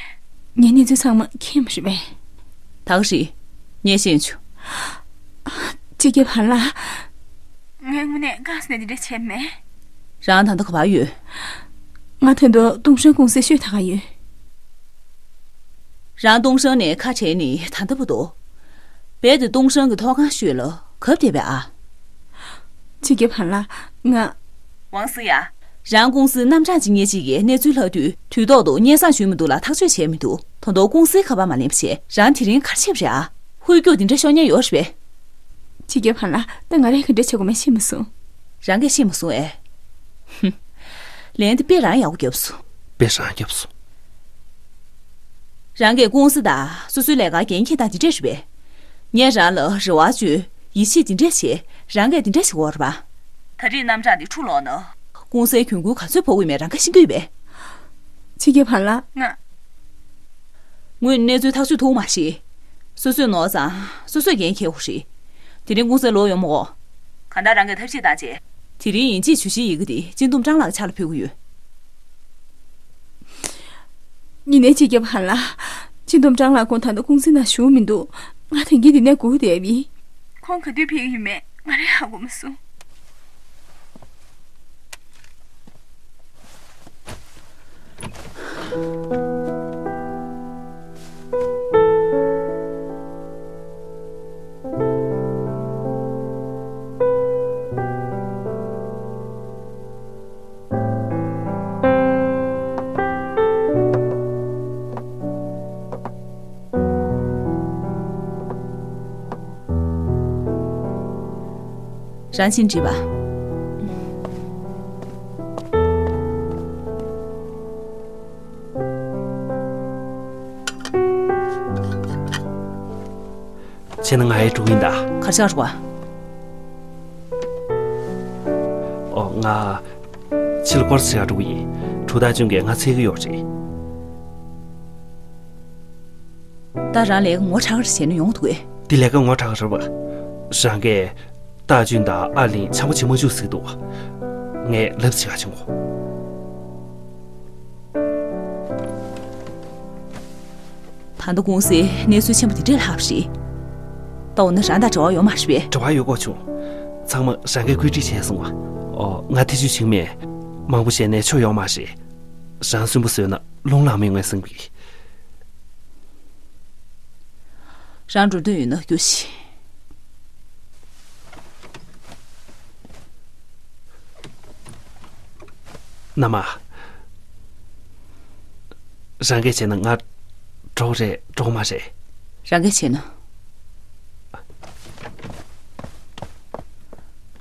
ངའི་གནས་ཚུལ་ཚང་མ་མཁྱེན་པ་རེད་པས། ད་ག་རེད། ངས་ཤེས་བྱུང་། སྤྱི་ཁྱབ་ཧན་ལགས། ངས་དངོས་གནས་དཀའ་ས་ནས་འདི་འདྲ་བྱས་མེད། རང་ད་ལྟ་ག་པར་ཡོད། ང་ད་དུང་ཏུང་ཧྲེང་ཀུང་སིའི་ཤོད་ད་ག་ཡོད། རང་ཏུང་ཧྲེང་ནས་ཁ་བྲལ་ནས་ད་ལྟ་བར་དུ། རྦད་དེ་ཏུང་ཧྲེང་གི་ཐོག་ཁང་ཤོད་ལ་གབ་བསྡད་པས་ཨ། སྤྱི་ཁྱབ་ཧན་ལགས། ང་། ཝང་སི་ཡ། རང་ཀུང་སིའི་རྣམ་གྲངས་གཅིག་གཉིས་གཅིག་གིས་གནས་ཚུལ་ལྷག་དུས་དུས་ཐོག་ཏུ་སྙན་སེང་ཞུས་མི་འདུག་ལ་ཐག་གཅོད་བྱས་མི་འདུག་ད་དུང་ཀུང་སིའི་ཁ་པར་མ་ལེན་པ་བྱས། རང་དེ་རིང་ག་རེ་བྱས་པ་རེད་ཨ། ཧུད་སྐྱུག་འདི་འདྲ་ཤོར་ཉེན་ཡོད་རེད་པས། སྤྱི་ཁྱབ་ཧན་ལགས། ད་ང་རང་ག་འདྲ་བྱེད་དགོས་མིན་ཤེས་མ་སོང་། རང་གིས་ཤེས་མ་སོང་ཨེ། ཧུམ། ལན་འདི་དཔེ་རང་ཡག་པོ་བརྒྱབ་སོང་། དཔེ་རང་བརྒྱབ་སོང་། རང་གིས་ཀུང་སི་དང་སོ་སོའི་ལས་ཀར་འགན་འཁྱེར་སྟངས་འདི་འདྲས་རེད་པས། ངས་རང་ལ་རེ་བ་བཅོལ། ཡིད་ཆེས་འདི་འདྲས་བྱས། རང་གིས་འདི་འདྲས་བྱེད་དགོས་རེད་པ། ད་རེས་རྣམ་གྲངས་འདི་འཁྲུག་ལོག་ན། ཀུང་སིའི་གྱོང་གུན་ག་ཚོད་ཕོག་གི་མེད་རང་གིས་ཤེས་ཀྱི་ཡོད་པས། སྤྱི་ཁྱབ་ཧན་ལགས། ང་། དངོས་གནས་ཚུལ་ཐག་གཅོད་ཐུབ་མ་ཤེས། སོ་སོས་ནོར་ཙང་སོ་སོས་འགན་འཁྱེར་དགོས་རེད། དེ་རིང་ཀུང་སིར་ལོག་ཡོང་མ་དགོས། གང་ལྟར་རང་གིས་ཐབས་ཤེས་བཏང་བྱས། དེ་རིང་ཡིན་གཅིག་མིན་གཅིག་ཡི་གེ་དེ་སྤྱི་འདོམས་ཀྲང་ལགས་ཕྱག་ལ་ཕུལ་གྱི་ཡོད། ཡིན་ནའི་སྤྱི་ཁྱབ་ཧན་ལགས། སྤྱི་འདོམས་ཀྲང་ལགས་ཁོང་ད་ལྟ་ཀུང་སི་ནང་བཞུགས་མི་འདུག་ང་དེང་གི་འདི་ནས་སྒུག་བསྡད་པ་ཡིན། ཁོང་ག་དུས་ཕེབས་ཀྱི་ཡོད་མེད་ང་རང་ཧ་གོ་མ་སོང་། རང་བཞིན་འགྲིག་པ། བྱས་ན་ང་ཡི་འགྲོ་གི་ཡིན་ད། གར་ཆགས་རོགས། ཨོ་ང་། ཕྱི་ལ་སྐོར་ཞིག་འགྲོ་གི་ཡིན། གྲུ་ཐག་ཅུང་གིས་ང་འཚོལ་གི་ཡོད་རེད། ད་རང་ལས་ཀ་ངོ་ཚ་ག་རེ་བྱས་ན་ཡོང་འདུག་གས། འདི་ལས་ཀ་ངོ་ཚ་ག་རེད་པ། རང་གིས་ཏ་ཅུན་དང་ཨ་ལིན་འཆམ་པོ་བྱེད་མ་བཅུག་ཟེར་གི་འདུག་ངས་ལབ་བྱེད་ག་བྱེད་གོ། ད་ལྟ་ཀུང་སིའི་གནས་ཚུལ་ཆེན་པོ་དེ་འདྲས་ལྷག་པ་རེད། ད་འོ་ན་རང་དང་འབྲེལ་བ་ཡོད་མ་རེད་པས། འབྲེལ་བ་ཡོད་དགོས་བྱུང་། ཚང་མ་རང་གིས་བཀོད་སྒྲིག་བྱས་སོང་བ། ཨོ་ང་ཐེ་ཇུས་བྱེད་ཀྱི་མེད། མང་པོ་བྱས་ནས་ཆོ་ཡོང་མ་རེད། རང་སུན་པོ་བཟོས་ན་རླུང་ལངས་མི་ངོས་ཟིན་གི། རང་འགྲོ་འདོད་ཡོད་ན་རྒྱུགས་ཤིག་མནའ་མ། རང་གིས་བྱས་ན་ང་ འགྲོ་རེད་འགྲོ་མ་རེད། རང་གིས་བྱས་ན།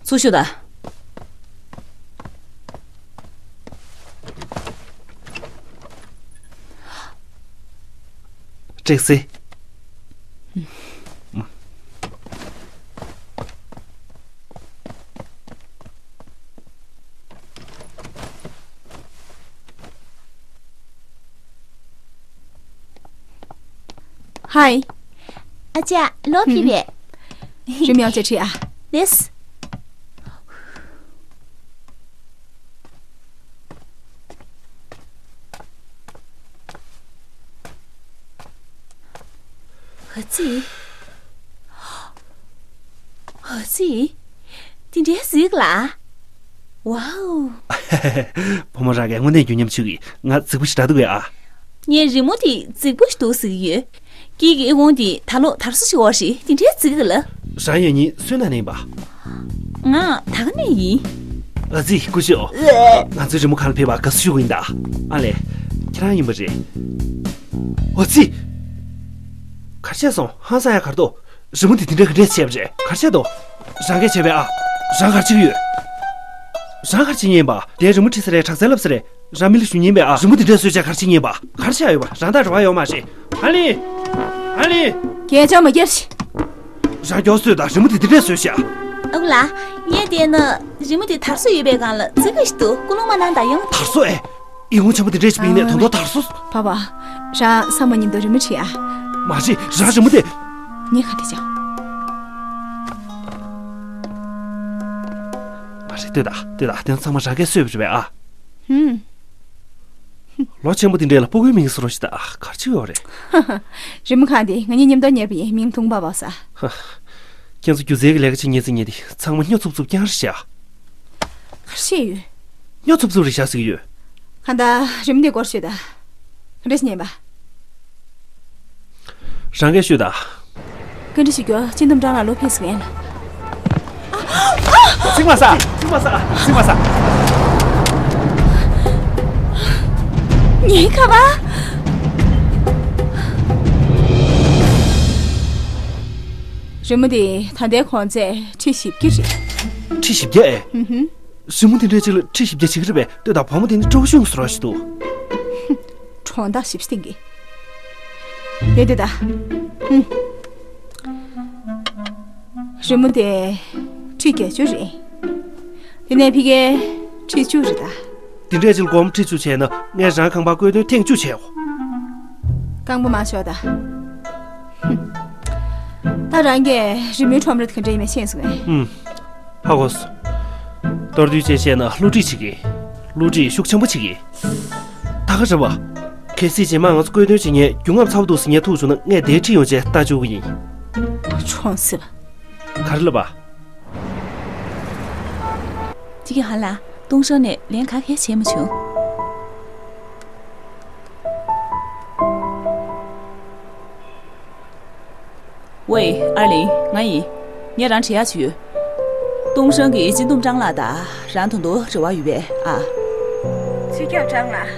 ཚུར་ཤོག་ད། ཀྲེག་སི། ཧའི། ཨ་ཅག་ལོ་ཕི་བས། རིམ་ཡང་ཅེ་ཁྲི་ཨ། ལེས། ཨ་ཙི། ཨ་ཙི། དེ་འདྲའི་གཟིགས་ལ། ཝའོ། བུ་མོ་རང་གིས་དངོས་གནས་རྒྱུན་ཉམས་ཆུ་གིས་ང་རྫིག་པོ་ཞིག་འདྲ་འདུག་གས་ཨ། ངས་རི་མོ་དེ་རྫིག་པོ་ཞིག་འདུག་ཟེར་གྱི་ཡོད། སྐྱིད་ཀྱི་ཨི་ཁུང་དེ་ད་ལོ་དར་སོ་ཞིག་འོར་ཞིག་དེ་འདྲའི་རྫིག་གི་ལ། རང་ཡོད་ཉིད་སུའི་ནང་ནས་ཡིན་པ། ང་ད་ག་ནས་ཡིན། ཨ་ཙི་སྐུ་ཞབས། ང་ཚོའི་རི་མོ་ཁང་ལ་ཕེབས་པར་དགའ་བསུ་ཞུ་གི་ཡིན་ད། ཨ་ལས། ཁྱེད་རང་ཡིན་པ་རེད། ཨ་ཙི། ག་རེ་བྱས་སོང་ཧང་སང་ཡ་གར་དོ། རི་མོ་འདི་དེ་འདྲ་ག་འདྲས་བྱས་པ་རེད། ག་རེ་བྱས་དོ། རང་གིས་བྱས་པས་ཨ། རང་ག་རེ་བྱེད་ཀྱི་ཡོད། རང་ག་རེ་བྱེད་ཉན་པ། དེའི་རི་མོ་ཁྲིད་ས་རེད་དྲག་རྩལ་ལབ་ས་རེད། རང་མི་ལ་ཞུ་ཉན་པས་ཨ། རི་མོ་འདི་འདྲས་བཟོས་བྱས་ག་རེ་བྱེད་ཉན་པ། ག་རེ་བྱས་ཡོད་པ་རང་དང་འབྲེལ་བ་ཡོད་མ་རེད། ཨ་ལི། ཨ་ལི། སྐད་ཆ་མ་རྒྱབ་ཤིག་རང་མགྱོགས་བཟོས་དང་རི་མོ་འདི་འདི་འདྲས་བཟོས་བྱས། ཨ་ཁུ་ལགས། ངས་བལྟས་ན་རི་མོ་འདི་དར་སོ་ཡོད་པའི་སྒང་ལ་རྫིག་པ་ཞིག་འདུག་ཀུན་སློང་མ་གནང་དང་ཡོང་། དར་སོ་ཨེ། ཨི་ཁུང་ཆེན་པོ་དེ་འདྲས་ཞིག་བིང་ནས་དོན་དུ་དར་སོ། པ་པ། རང་བསམ་པ་མཉམ་དུ་རི་མོ་བྲིས་ཨ། མ་བྲིས་རང་རི་མོ་དེ། ངས་ག་དེ་བྱ། མ་རེད་ལྟོས་དང་ལྟོས་དང་དེ་ཚང་མ་རང་གིས་བཟོས་པ་རེད་པས་ཨ། ཧུམ། ལོ་ཆེན་པོ་དེ་འདྲས་ལ་སྤུ་གུའི་མིང་བཟོ་རོགས་ཞེས་ད་ག་རེ་བྱེད་ཡོད་རེད། རི་མོ་ཁང་དེ་ང་གཉིས་མཉམ་དུ་གཉེར་བ་ཡིན་མིང་དུང་པ་བ་ས། ཧ། ཁྱེད་ཚོ་སྒྱུ་རྩལ་གྱི་ལས་ཀ་བྱེད་མཁན་ཚོ་ཉིད་དེ་ཚང་མ་སྨྱོ་འཚུབ་འཚུབ་རྐྱང་རེད་ཤག་ག་རེ་བཤད་ཡོད། སྨྱོ་འཚུབ་འཚུབ་རེད་ཤག་ཟེར་གྱི་ཡོད། གང་ལྟར་རི་མོ་འདི་སྐོར་ཤོད་ད། ག་འདྲ་ཞིག་ཉན་པ། རང་གིས་ཤོད་ད། བཀའ་འདྲི་ཞུ་རྒྱུ་སྤྱི་འདོམས་ཀྲང་ལགས་ལོ་ཕེབས་ཟིན་ཡིན། ཚིག་མ་ཟ། ཚིག་མ་ཟ། ཚིག་མ་ཟ། ངའི་ཁ་པར། རི་མོ་འདི་ད་ལྟའི་གོང་ཚད་ཁྲི་བཞི་བརྒྱ་རེད། ཁྲི་བཞི་བརྒྱ་ཨེ། ཧུམ་ཧུམ། རི་མོ་འདི་འདྲའི་ཅིག་ལ་ཁྲི་བཞི་བརྒྱ་ཞིག་རེད་པས། ལྟོས་དང་བུ་མོ་དེ་ནི་སྤྲོ་བོ་ཤུགས་སུ་རོ་ཞིག་འདུག་གྲོང་རྡལ་ཞིབ་ཞིབ་སྟེང་གི། དེ་དེ་ད། ཧུམ། རི་མོ་དེ་ཁྲི་བརྒྱད་ཅུ་རེད། དེ་ནས་ཕ་གིའི་ཁྲི་བཅུ་རེད་ད། དེ་འདྲའི་ཅིག་ལ་སྒོར་མོ་ཁྲི་བཅུ་བྱས་ན་ངས་རང་ཁང་པ་བཀོད་དོན་ཐེངས་བཅུ་བྱས་འོ། རྐང་པ་མ་ཤོར་ད། ཧུམ། ད་རང་གིས་རི་མོའི་ཁྲོམ་ར་དེ་ག་འདྲ་ཡིན་མིན་ཤེས་སོང་ངས། ཧུམ། ཧ་གོ་སོང་། མདོར་བསྡུས་བྱས་བཤད་ན་བསླུ་བྲིད་བྱེད་ཀྱི། བསླུ་བྲིད་ཤུགས་ཆེན་པོ་བྱེད་ཀྱི། ད་ག་རེད་པ། གལ་སྲིད་རྗེས་མ་ང་ཚོ་བཀོད་དོན་བྱེད་མཁན་རྒྱུན་རྔམ་ཚ་པོ་འདུག་ཟེར་མཁན་ཐུག་བྱུང་ན་ངས་དེ་ཁྲིད་ཡོང་བྱས་ལྟ་བཅུག་གི་ཡིན། ཆུང་སྲིད་པ། ག་རེ་ལབ་པ། ཅི་གི་ཧ་ལ་ཏུང་ཧྲན་ནས་ལན་ག་གེ་བྱས་མ་བྱུང་། ཝེ། ཨར་ལིང་། ང་ཡིན། ངས་རང་འདྲི་ཡག་ཅིག་ཡོད། ཏུང་ཧྲན་གྱི་སྤྱི་འདོམས་ཀྲང་ལགས་དང་རང་དོན་དུ་འབྲེལ་བ་ཡོད་པས་ཨ། སྤྱི་ཁྱབ་ཀྲང་ལགས།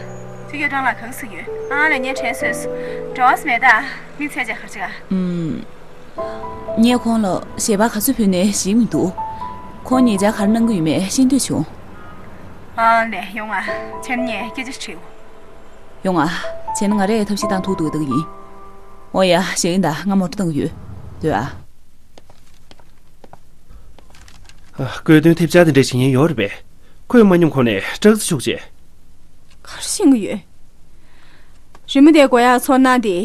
སྤྱི་ཁྱབ་ཀྲང་ལགས་ག་གེ་ཟེར་གྱི་ཡོད། ཨ་ལས་ངས་དྲན་སོས་སོང་། འབྲེལ་བ་ཟེར་མེད་ད། མི་ཚད་ཅག་ག་རེ་བྱེད་ག་ངས་ཁོང་ལ་ཞལ་པར་ག་ཚོད་ཕུལ་ནའི་ཞིག་མི་འདུག་ཁོང་ཉེ་ཆར་ག་རེ་གནང་གི་ཡོད་མེད་ཤེས་འདོད་བྱུང་། ཨ་ལས་ཡོང་ང་། བྱས་ན་ངས་སྐད་ཆ་དྲིའོ། ཡོང་ང་། བྱས་ན་ང་རས་ཐབས་ཤེས་བཏང་ཐུབ་འདུག་ལྟ་གི་ཡིན། འོ་ཡ། ཞེ་ཡིན་ད། ང་མོ་ཊ་བཏང་གི་ཡོད། སྡོད་ཨ། ཨ། བཀོད་དོན་ཐེབས་ཆག་དེ་འདྲ་བྱེད་མཁན་ཡོད་རེད་པས། ཁོས་མ་སྙོམས་གོང་ནས་སྐྲག་རྩི་ཤུགས་ཆེ། ག་རེ་ཤེས་ཀྱི་ཡོད། རི་མོ་དེ་དགོས་ཡག་ཚོར་སྣང་དེ་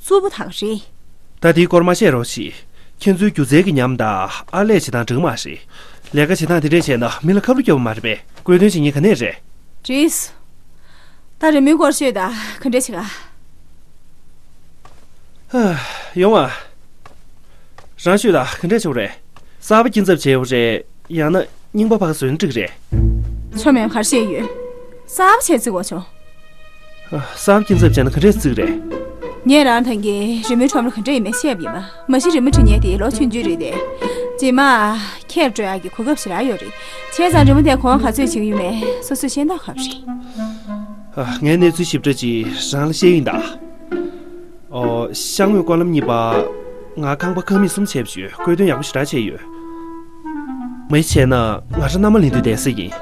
རྩུབ་པོ་དག་རེད། ད་དེའི་སྐོར་མ་བཤད་རོགས་ཞེས། ཁྱེད་ཚོའི་སྒྱུ་རྩལ་གྱི་ཉམས་དང་ཨར་ལས་བྱེད་སྟངས་འགྲིག་མ་རེད། ལས་ཀ་བྱེད་སྟངས་དེ་འདྲས་བྱས་ན་མི་ལ་ཁ་ཕྱོགས་སྐྱོ་བ་མ་རེད་པས། བཀོད་དོན་བྱེད་མཁན་ག་ནས་རེད། རེད། ད་རི་མོའི་སྐོར་ཤོད་ད། ག་འདྲས་བྱེད་ག་ཧ། ཡོང་ཨ། རང་ཤོད་ད། ག་འདྲས་བྱེད་དགོས་རེད། གསར་པ་སྐྱིན་ཚབ་བྱས་ཡོད་རེད། ཡང་ན་རྙིང་པ་ཕར་བཟོས་ན་འགྲིག་རེད། ཆོ་མེད་ག་རེ་བཤད་ཡོད། གསར་པ་བྱས་རྩི་དགོས་བྱུང་། ཨ། གསར་པ་སྐྱིན་ཚབ་བྱས་ན་ག་འདྲས་རྩི་གི་རེད། ངས་རང་ཐང་གི་རི་མོའི་ཁྲོམ་ར་ག་འདྲས་ཡིན་མིན་བཤད་པ་ཡིན་པ། མ་གཞི་རི་མོ་འབྲི་མཁན་དེ་ལོ་ཆུང་ཆུང་རེད་དེ། རྗེས་མ་ཁྱེར་འགྲོ་ཡག་གི་གོ་སྐབས་ཞེ་དྲག་ཡོད་རེད། བྱས་ཙང་རི་མོ་དེ་གོང་ག་ཚོད་བྱེད་ཀྱི་ཡོད་མེད་སོ་སོས་ཤེས་མདོག་ཁ་པོ་རེད། ཨ། ངས་གནས་ཚུལ་ཞིབ་ཕྲ་ཅིག་རང་ལ་བཤད་ཡིན་ད། ཨོ། ཤ་དངོས་སྐོར་ལམ་གཉིས་པ། ང་ཁང་པ་ཁང་མིག་གསུམ་བྱས་པ་བྱོས། བཀོད་དོན་ཡག་པོ་ཞེ་དྲག་བྱས་ཡོད། མ་གཞི་བྱས་ན་ང་རང་མནའ་མ་ལེན་དུས་བསྡད་ས་ཡིན།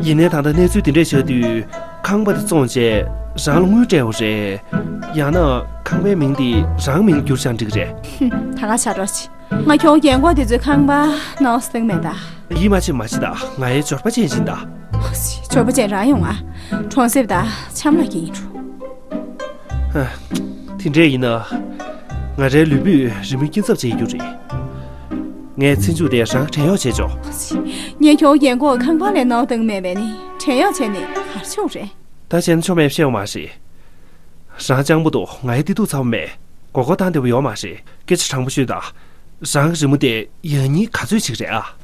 ཡིན་ནའི་ད་ལྟ་གནས་ཚུལ་འདི་འདྲས་ཆགས་དུས། ཁང་པ་དེ་བཙོངས་བྱས་རང་ལ་དངུལ་སྤྲད་དགོས་རེད། ཡང་ན་ཁང་པའི་མིང་དེ་རང་མིང་ལ་བསྒྱུར་བཞག་འགྲིག་གི་རེད། ཧུམ། ད་ག་ཆགས་འགྲོ་ཅི། ང་ཁྱོད་རྒན་གོག་དེ་ཚོའི་ཁང་པ་ནང་སྟེང་མེད་ད། ཡིད་མ་ཆེས་མ་བྱེད་ད། ང་ཡི་འབྱོར་པ་ཅན་ཡིན་ད། ཨ་ཙི། འབྱོར་པ་ཅན་རང་ཡོང་ང་། གྲོང་གསེབ་ད་ཆམ་ལ་སྐྱེ་ཡིན་འགྲོ། ཧ། དེ་འདྲས་ཡིན་ན། ང་རའི་ལུས་པོས་རི་མོའི་སྐྱིན་ཚབ་བྱེད་རྒྱུ་རེད། ངས་ཚེ་མཇུག་དེ་རང་བྲན་གཡོག་བྱས་ཆོག། ངས་ཁྱོད་རྒན་གོག་ཁང་པ་ལས་ནང་བཏང་མེད་པས་ནི་བྲན་གཡོག་བྱས་ནས་ག་རེ་བྱེད་དགོས་རེད། ད་བྱས་ན་ཆོ་མེད་བཤད་ཡོད་མ་རེད། རང་སྤྱང་པོ་འདུག། ང་ཡི་བདེ་སྡུག་ཚ་པོ་མེད། མགོ་སྐོར་བཏང་བདེ་པོ་ཡོད་མ་རེད། སྐད་ཆ་དྲང་པོ་ཤོད་དང་། རང་གི་རི་མོ་དེ་ཡང་སྙིང་ག་ཚོད་ཅིག་རེད་ཨ།